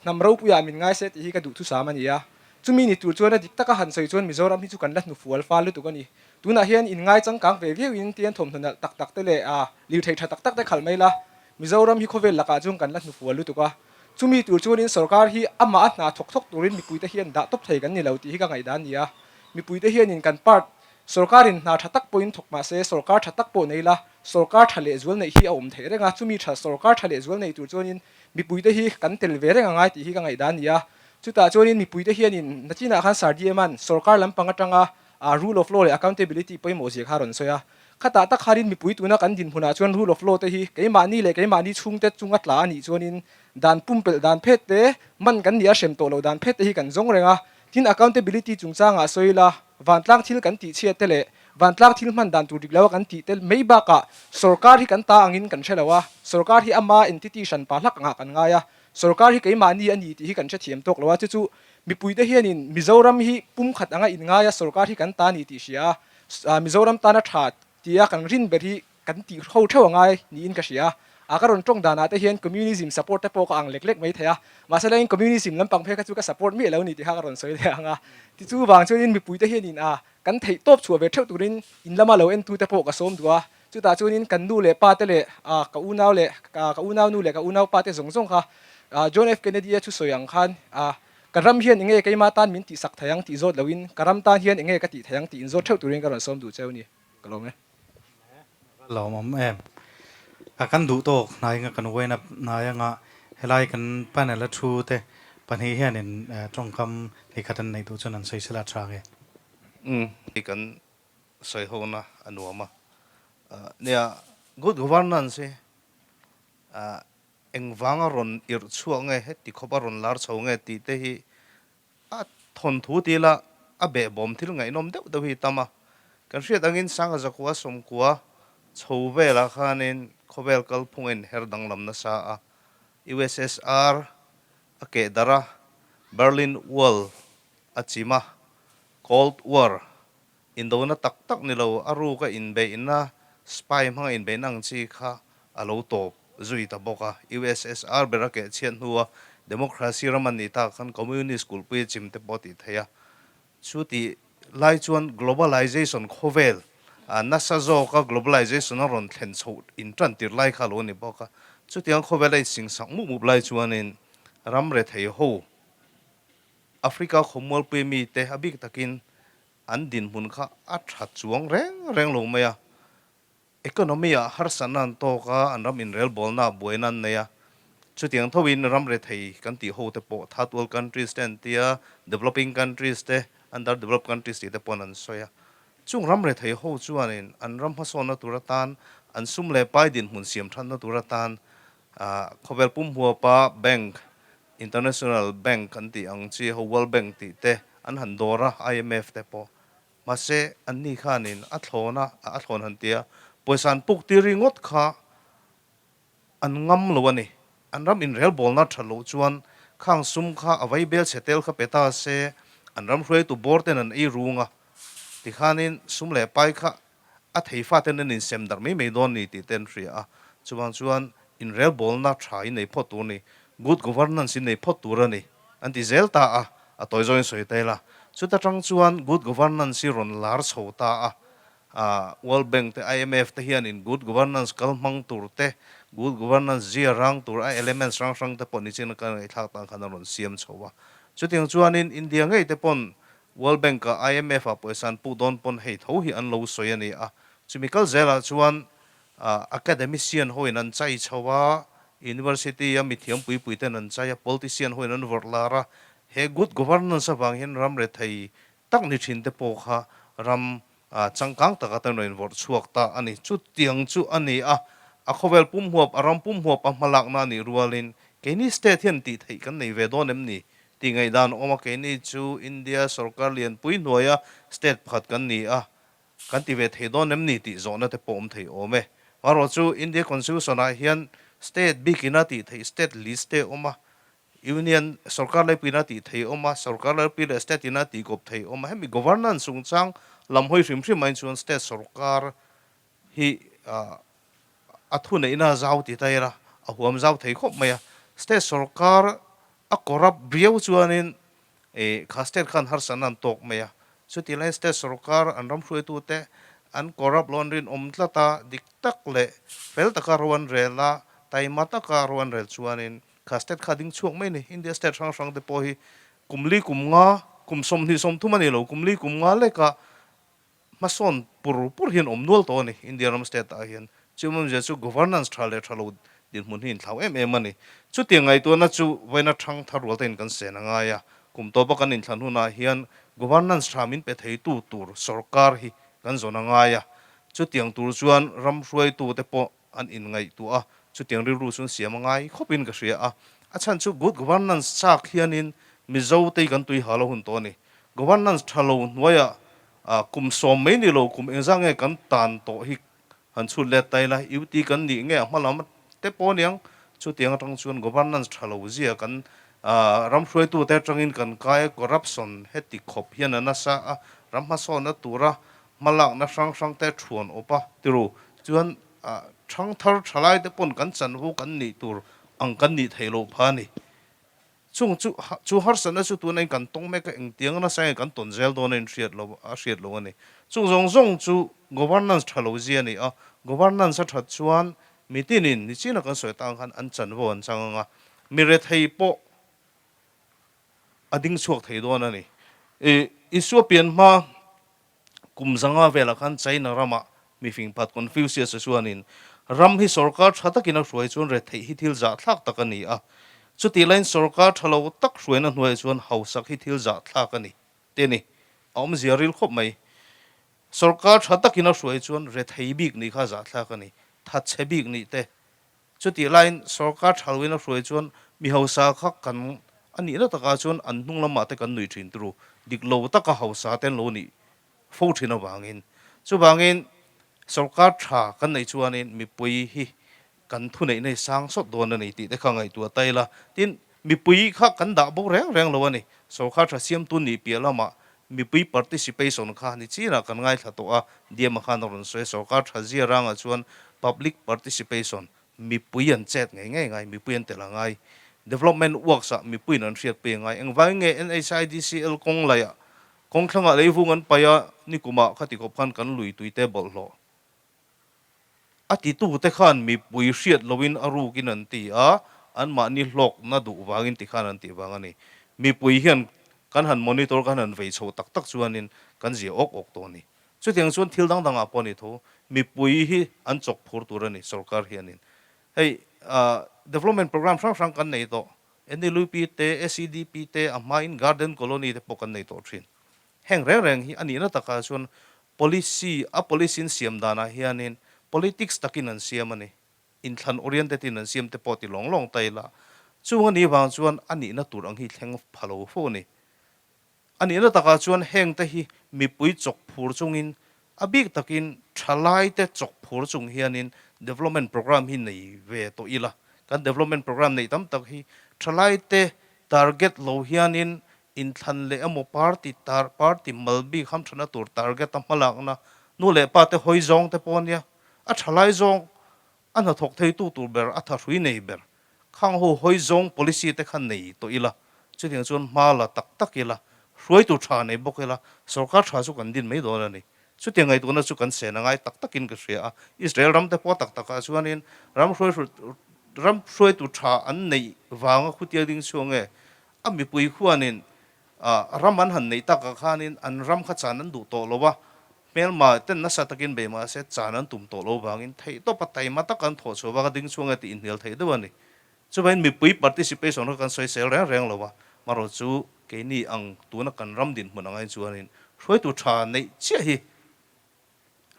Speaker 5: hnam ropuiah min ngai se tih hi ka duhthusam a ni a. Chumi ni tur chuan a dik taka han sawi chuan Mizoram hi chu kan la hnufual fal lutuk a ni. Tunah hian inngai changkang ve viauin tian thawmhnaw nalh tak tak te leh lirthei tha tak tak te khalh mai la, Mizoram hi khawvel lakah chuan kan la hnufual lutuk a. Chumi tur chuanin sorkar hi amah a hna thawk thawk turin mipuite hian dah tawp thei kan ni lo tih hi ka ngaihdan a ni a. Mipuite hianin kan part sorkarin hna tha tak pawhin thawk mah se sorkar tha tak pawh nei la, sorkar tha lehzual neih hi a awm theih reng a. Chumi tha sorkar tha lehzual nei tur chuanin mipuite hi kan tel ve reng a ngai tih hi ka ngaihdan a ni a. Chutah chuanin mipuite hianin nachinah khan Sir DM-a'n sorkar lampang atanga rule of law leh accountability pawimawh zia kha a rawn sawi a. Khatah tak khanin mipui tuna kan dinhmunah chuan rule of law te hi keimahni leh keimahni chhungte chunga tla a nih chuanin dan pumpelh dan phet te, man kan nih a hrem tawh lo dan phet te hi kan zawng reng a. Tin, accountability chungchangah sawi ila, vantlang thil kan tih chhiat te leh vantlang thil hman dan tur dik lo a kan tih te mai bakah sorkar hi kan ta angin kan hre lo a, sorkar hi ama entity hran pa hlak angah kan ngai a, sorkar hi keimahni a ni tih hi kan hrethiam tawk lo a, chu chu mipuite hianin Mizoram hi pumkhat anga inngai a sorkar hi kan ta a ni tih hria a. Mizoram tana tha tia kan rin ber hi kan tih ho theuh a ngai niin ka hria a, ka rawn tawng danah te hian communism support te pawh ka ang lek lek mai thei a, mahse lengin communism lampang phei kha chu ka support miah lo ni tih kha ka rawn sawi leh ang a, tichu vang chuanin mipui te hianin a kan theih tawp chhuah ve theuh turin in lama lo entu te pawh ka sawm duh a, chutah chuanin kan nu leh pa te leh ka unau leh ka unau nu leh ka unau pa te zawng zawng kha John F Kennedy a thu sawi ang khan a Ka ram hian enge keimah tan min tihsak thei ang tih zawt loin ka ram tan hian enge ka tih thei ang tih inzawt theuh turin ka rawn sawm duh cheu ni. Ka lawm e.
Speaker 1: Ka lawmawm em. A kan duh tawk hnai anga kan uaina hnai anga helai kan panel a thu te pahnih hianin tawngkam theikhat an neih duh chuan an sawi sela a tha nge.
Speaker 2: Umm hei kan sawi hona a nuam a. Nia good governance hi Engvanga rawn irh chhuak nge, heti khawpa rawn lar chho nge tih te hi a thawnthu ti ila a behbawm thil ngaihnawm deuh deuh hi tam a. Kan hriat angin Sangha Zakua Sawmkua chho velah khanin khawvel kalphung a inher danglam nasa a, USSR a keh darh a, Berlin Wall a chim a, Cold War indona tak tak ni lo a ruka inbeihna. Spy hmanga inbeihna ang chi kha a lo tawp zui ta bawk a. USSR ber a keh chhiat hnua democracy ram an nih tak khan communist kulhpui a chim te pawh a tih theih a. Chu tih lai chuan globalization khawvel nasa zawka globalization a rawn thlen chhoh in tan tir lai kha a lo ni bawk a. Chutiang khawvel a insingsak mup mup lai chuanin ram rethei ho Africa khawmualpui mite a bik takin an dinhmun kha a tha chuang reng reng lo mai a. Economy ah harsatna an tawk a, an ram inrelbawlna ah buaina an nei a. Chutiang thoin ram rethei kan tih ho te pawh third world countries te an ti a, developing countries te, under developed countries tih te paw'n an sawi a. Chung ram rethei ho chuanin an ram hmasawnna tur atan, an sum leh pai dinhmun siam thatna tur atan khawvel pumhuapa bank, international bank an tih ang chi ho World Bank tih te an han dawr a, IMF te pawh. Mahse, anni khanin a thlawn a, a thlawn han ti a, pawisa an puk tir ringawt kha an ngam lo a ni. An ram inrelbawlna that loh chuan khang sum kha a vai bel chhe tel kha pe ta se, an ram hruaitu bawr ten an ei rung a, tikhanin sum leh pai kha a thei faten an insem darh mai mai dawn ni tih te an hria a, chuvang chuan inrelbawlna tha in nei phawt tur a ni, good governance in nei phawt tur a ni an ti zel ta a, a tawi zawngin sawi ta ila. Chuta tang chuan good governance hi rawn lar chho ta a, ah World Bank te IMF te hianin good governance kal hmang tur te, good governance zia rang tur a elements hrang hrang te pawh nichin ka ngaihthlak tan khan a rawn siam chho a. Chutiang chuanin India ngei te pawn World Bank ah IMF ah pawisa an puh dawn pawn hei tho hi an lo sawi a ni a. Chumi kal zelah chuan academician hoin an chai chho a, university a mithiam pui pui ten an chai a, politician hoin an vawrh lar a. He good governance avang hian ram rethei tak ni thin te pawh kha ram changkang taka ten rawn vawrh chhuak ta a ni. Chutiang chu a ni a, a khawvel pumhuap, a ram pumhuap a hmalakna a nih rualin keini state hian tih theih kan nei ve dawn em ni? Tih ngaihdan awm a, keini chu India sorkar lianpui hnuaia state pakhat kan ni a, kan ti ve thei dawn em ni tih zawhna te pawh awm thei awm e. Marawh chu India Constitution ah hian state bikina tih theih state list te awm a, Union sorkar laipuina tih thei awm a, sorkar laipui leh state ina tih kawp thei awm a, hemi governance chungchang lam hawi hrim hrim aiin chuan state sorkar hi a thuneihna a zau ti ta ila a huam zau thei khawp mai a. State sorkar a corrupt viau chuanin kha state khan harsatna an tawk mai a. Chutih laiin state sorkar an ram hruaitute an corrupt lo an rinawm tlat a, dik tak leh fel taka ro an rel a, taima taka ro an rel chuanin kha state kha a ding chhuak mai a ni. India state hrang hrang te pawh hi kum li kum nga, kum 20 30 a ni lo, kum li kum nga leka Hmasawn pur pur hian awm nual tawh a ni. India ram state ah hian chumawmzia chu governance tha leh tha lo dinhmun hi inthlau em em a ni. Chutiang ngaihtuahna chu vawiina thang thar rual tein kan sen a ngai a. Kum tawpa kan inthlan hunah hian governance tha min pe theitu tur sorkar hi kan zawn a ngai a. Chutiang tur chuan ram hruaitute pawh an inngaihtuah a, chutiang rilru chu an siam a ngai khawpin ka hria a. A chhan chu good governance chak hianin Mizo te hi kan tui hal a hun tawh a ni. Governance tha lo hnuaiah kum sawm mai ni lo kum engzah nge kan tan tawh hi han chhut let ta ila, UT kan nih nge a hma lam te pawh aniang chutiang atang chuan governance tha lo zia kan ram hruaitute atangin kan kai a, corruption heti khawp hian a nasa a, ram hmasawnna tura hmalakna hrang hrang te thuan awp a tiru chuan thangthar thalai te pawn kan chanvo kan nih tur ang kan nih theih loh pha a ni. Chung chu chu harsatna chu tuna in kan tawng mek a engtiang nasa nge kan tawn zel dawn a in hriat lo a hriat lo a ni. Chung zawng zawng chu governance tha lo zia a ni a, governance a that chuan mitinin nichina kan sawi tang khan an chanvo an chang ang a, mi rethei pawh a ding chhuak thei dawn a ni. Isua pian hma Kum zanga velah khan China ramah mifing phat Confucius-a chuanin ram hi sorkar tha takin a hruai chuan retheih hi thil zahthlak tak a ni a, chutih laiin sorkar tha lo tak hruaina hnuaiah chuan hausak hi thil zahthlak a ni te ni. A awmzia ril khawp mai. Sorkar tha takin a hruai chuan rethei bik nih kha zahthlak a ni, thatchhe bik nih te Chutih laiin sorkar tha loin a hruai chuan mi hausa kha kan a nihna takah chuan an hnung lamah te kan nui thin turu dik lo taka hausa te an lo nih fo thin avangin. Chuvangin sorkar tha kan neih chuanin mipui hi kan thuneihna hi sang sawt dawn a ni tih te kha ngaihtuah ta ila. Tin, mipui kha kan dah bo reng reng lo a ni. Sorkar tha siamtu nih piah lamah Mipui participation kha ni chinah kan ngaithla tawh a, Diama khan a rawn sawi a, sorkar tha zia rangah chuan public participation, mipui an chet ngei ngei ngai, mipui an tel a ngai. Development works ah mipuiin an hriatpui a ngai. Engvangin nge NHIDCL kawng laiah kawng thlangah leivung an paih a, nikumah khati khawp khan kan lui tuite bawlhhlawh A titute khan mipui hriat loin a rukin an ti a, anmahni hlawkna duh vangin ti khan an tih vang a ni. Mipui hian kan han monitor, kan han vei chho tak tak chuanin kan zia awk awk tawh a ni. Chutiang chuan thil dang dangah pawh a ni tho, mipui hi an chawk phur tur a ni sorkar hianin. Hei development programme hrang hrang kan nei tawh, NLUP te, SEDP te, a hmain Garden Colony te pawh kan nei tawh thin. Heng reng reng hi a nihna takah chuan Policy, a policy in siam danah hianin politics takin an siam a ni. Inthlan oriented in an siam te pawh ti lawng lawng ta ila, chung a nih vang chuan a nihna tur ang hi thleng pha lo fo a ni. A nihna takah chuan heng te hi mipui chawk phur chungin, a bik takin thalai te chawk phur chung hianin development programme hi nei ve tawh ila. Kan development programme neih tam tak hi thalai te target lo hianin Inthlan leh emaw party tar party mal bik hamthana tur target a hmalakna nu leh pa te hawi zawng te pawh ania, a tha lai zawng a hnathawk theitu tur ber a tha hrui nei ber khang ho hawi zawng policy te kha nei tawh ila, chutiang chuan hma la tak tak ila, hruaitu tha nei bawk ila, sorkar tha chu kan din mai dawn a ni. Chutiang ngaihtuahna chu kan sen a ngai tak takin ka hria a, Israel ram te pawh tak takah chuanin ram hruai ram hruaitu tha an neih vanga khutiang ding chhuak nge A mipui khuanin ram an han neih takah khanin an ram kha chan an duh tawh lo a, hmelma ten nasa takin bei mahse chan an tum tawh lo vangin theihtawpa taima taka an thawh chhuah vanga ding chhuang e tih inhnial theih deuh a ni. Chuvangin mipui participation kha kan sawisel reng reng lo a, marawh chu keini ang tuna kan ram dinhmun angain chuanin hruaitu tha neih chiah hi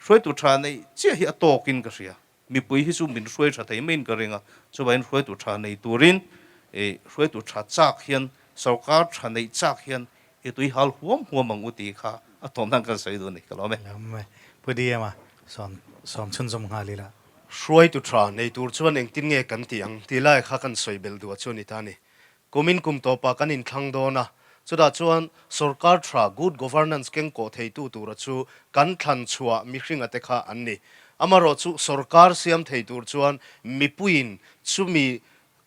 Speaker 2: Hruaitu tha neih chiah hi a tawkin ka hria. Mipui hi chu min hruai tha thei maiin ka ring a, chuvangin hruaitu tha nei turin i hruaitu tha chak hian, sorkar tha neih chak hian i tui hal huam huam ang u tih kha a tawm nan kan sawi duh a ni, ka lawm e.
Speaker 1: Lawm e. Pu DM-a sawm sawm chhunzawm nghal ila.
Speaker 3: Hruaitu tha nei tur chuan engtin nge kan tih ang tih lai kha kan sawi belh duh a chu a ni ta a ni. Kumin kum tawpah kan inthlang dawn a, chutah chuan sorkar tha, good governance, keng kawh theitu tura chu kan thlan chhuah mihringa te kha an ni. Amaherawhchu sorkar siam thei tur chuan mipuiin chumi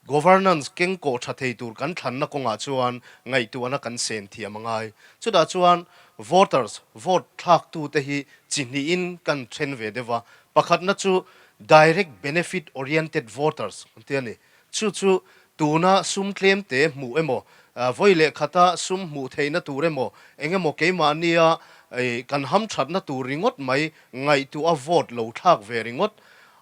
Speaker 3: governance keng kawh tha thei tur kan thlanna kawngah chuan ngaihtuahna kan sen thiam a ngai. Chutah chuan voters, vote thlaktute hi chi hnihin kan then ve deuh va, pakhatna chu direct benefit oriented voters an ti a ni. Chu chu tuna sum tlem te hmuh emaw, vawi leh khata sum hmuh theihna tur emaw, eng emaw keimahnia kan hamthatna tur ringawt mai ngaihtuah a vote lo thlak ve ringawt.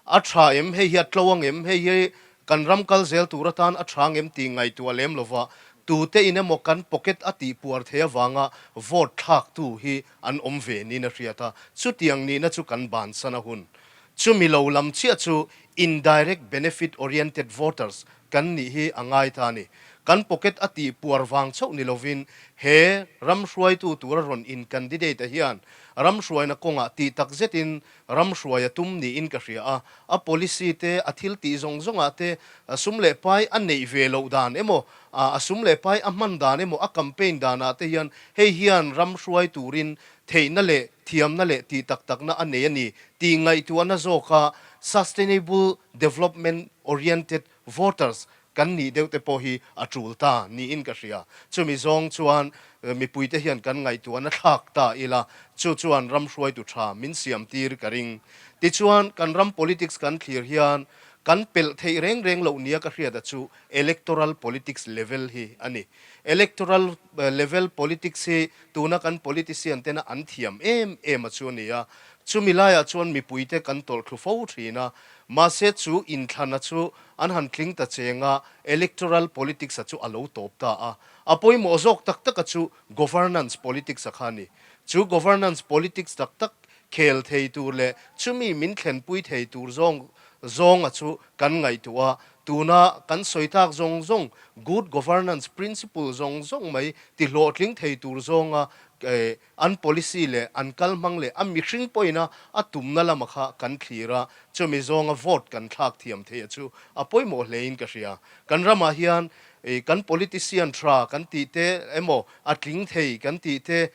Speaker 3: A tha em? Hei hi a tlo ang em? Hei hi kan ram kal zel tur atan a tha ang em tih ngaihtuah lem lova tute in emaw kan pocket a tih puar theih avanga vote thlaktu hi an awm ve niin a hriat a, chutiang nihna chu kan bansan a hun. Chumi lo lam chiah chu indirect benefit oriented voters kan nih hi a ngai ta a ni. Kan pocket a tih puar vang chauh ni lovin he ram hruaitu tura rawn in candidate a hian ram hruaina kawngah tih tak zetin ram hruai a tum niin ka hria a. A policy te, a thil tih zawng zawngah te sum leh pai a neih ve loh dan emaw, a sum leh pai a hman dan emaw, a campaign danah te hian hei hian ram hruai turin theihna leh thiamna leh tih tak takna a nei a ni tih ngaihtuahna zawka sustainable development oriented voters kan nih deuh te pawh hi a tul ta niin ka hria. Chumi zawng chuan mipuite hian kan ngaihtuahna thlak ta ila, chu chuan ram hruaitu tha min siam tir ka ring. Tichuan kan ram politics kan thlir hian kan pelh theih reng reng loh nia ka hriata chu electoral politics level hi a ni. Electoral level politics hi tuna kan politician tena an thiam em em a chu a ni a, chumi laiah chuan mipuite kan tawlh thlu fo thin a, mahse chu inthlana chu an han tling ta cheng a, electoral politics a chu a lo tawp ta a. A pawimawh zawk tak taka chu governance politics a kha a ni. Chu governance politics tak tak khel thei tur leh chumi min thlenpui thei tur zawng zawnga chu kan ngaihtuah a, tuna kan sawi tak zawng zawng good governance principle zawng zawng mai ti hlawhtling thei tur zawnga an policy leh an kal hmang leh a mihring pawhin a a tumna lama kha kan thlir a, chumi zawnga vote kan thlak thiam theih a chu a pawimawh hlein ka hria. Kan ramah hian kan politician tha kan tih te emaw a tling thei kan tih te.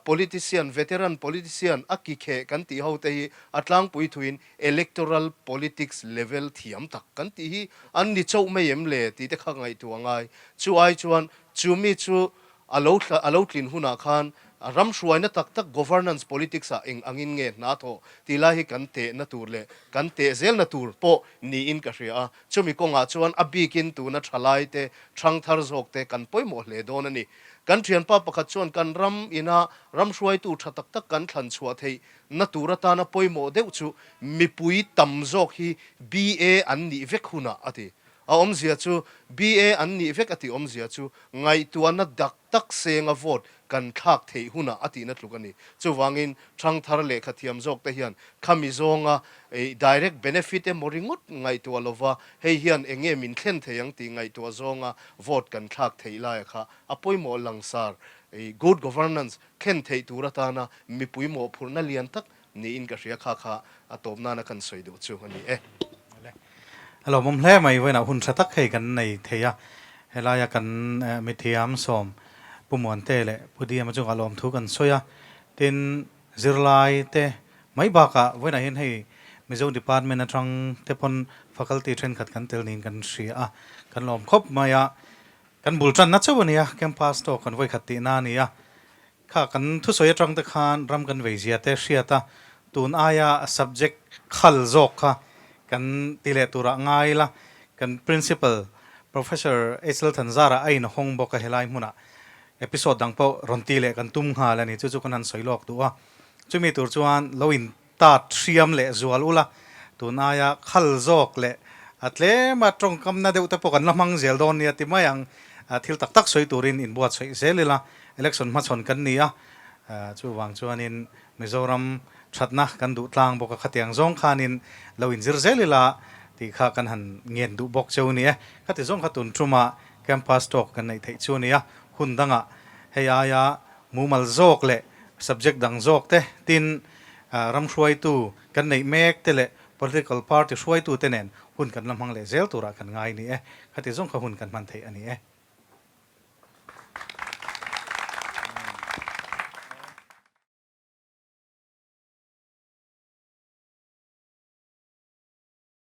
Speaker 3: Politician, veteran politician a ki kheh kan tih ho te hi a tlangpui thuin electoral politics level thiam tak kan tih hi an ni chauh mai em le tih te kha ngaihtuah a ngai. Chu ai chuan chu mi chu a lo a lo tlin hunah khan ram hruaina tak tak governance politics ah eng angin nge hna thawh tih lai hi kan tehna tur leh kan teh zelna tur pawh niin ka hria a. Chumi kawngah chuan a bikin tuna thalai te, thangthar zawk te kan pawimawh hle dawn a ni. Kan thianpa pakhat chuan kan ram ina ram hruaitu tha tak tak kan thlan chhuah theih na tur atana pawimawh deuh chu mipui tam zawk hi BA an nih vek hunah a ti. A awmzia chu BA an nih vek a tih awmzia chu ngaihtuahna dak tak senga vote kan thlak theih hunah a tihna tluk a ni. Chuvangin thangthar lehkha thiam zawk te hian khami zawnga direct benefit emaw ringawt ngaihtuah lova hei hian eng nge min thlen thei ang tih ngaihtuah zawnga vote kan thlak theih laia kha a pawimawh langsar good governance thlen theih tur atana mipui mawhphurhna lian tak niin ka hria kha kha a tawp nana kan sawi duh chu a ni e.
Speaker 1: A lawmawm hle mai, vawiinah hun tha tak hei kan nei thei a, helaia kan mithiam sawm Pu Muante leh Pu Diama chungah lawmthu kan sawi a, tin zirlai te mai bakah vawiinah hian hei Mizo Department atang te pawn faculty thenkhat kan tel niin kan hria a, kan lawm khawp mai a, kan bul tanna chauh a nia, campus talk kan vawikhat tihna a ni a, Kha kan thusawi atang te khan ram kan vei zia te hriat a, tun aia subject khal zawk kha kan ti leh turah ngai ila, kan Principal Professor HL Thanzara a inhawng bawk a helai hmunah episode dang pawh rawn ti leh kan tum nghal a ni, chu chu kan han sawi lawk duh a, chumi tur chuan lo in tat hriam leh zual ula, tun aia khal zawk leh a tlema tawngkamna deuh te pawh kan la hmang zel dawn nia ti mai ang, thil tak tak sawi turin inbuatsaih zel ila, election hmachhawn kan ni a, chuvang chuanin Mizoram thatna kan duh tlang bawk a, khatiang zawng khanin lo inzir zel ila tih kha kan han ngen duh bawk cheu a ni e. Khati zawng kha tun tuma campus talk kan neih theih chu a ni a, hun dangah hei aia mumal zawk leh subject dang zawk te tin Ram hruaitu kan neih mek te leh political party hruaitu te nen hun kan la hmang leh zel turah kan ngai ni e. Khati zawng kha hun kan hman theih a ni e.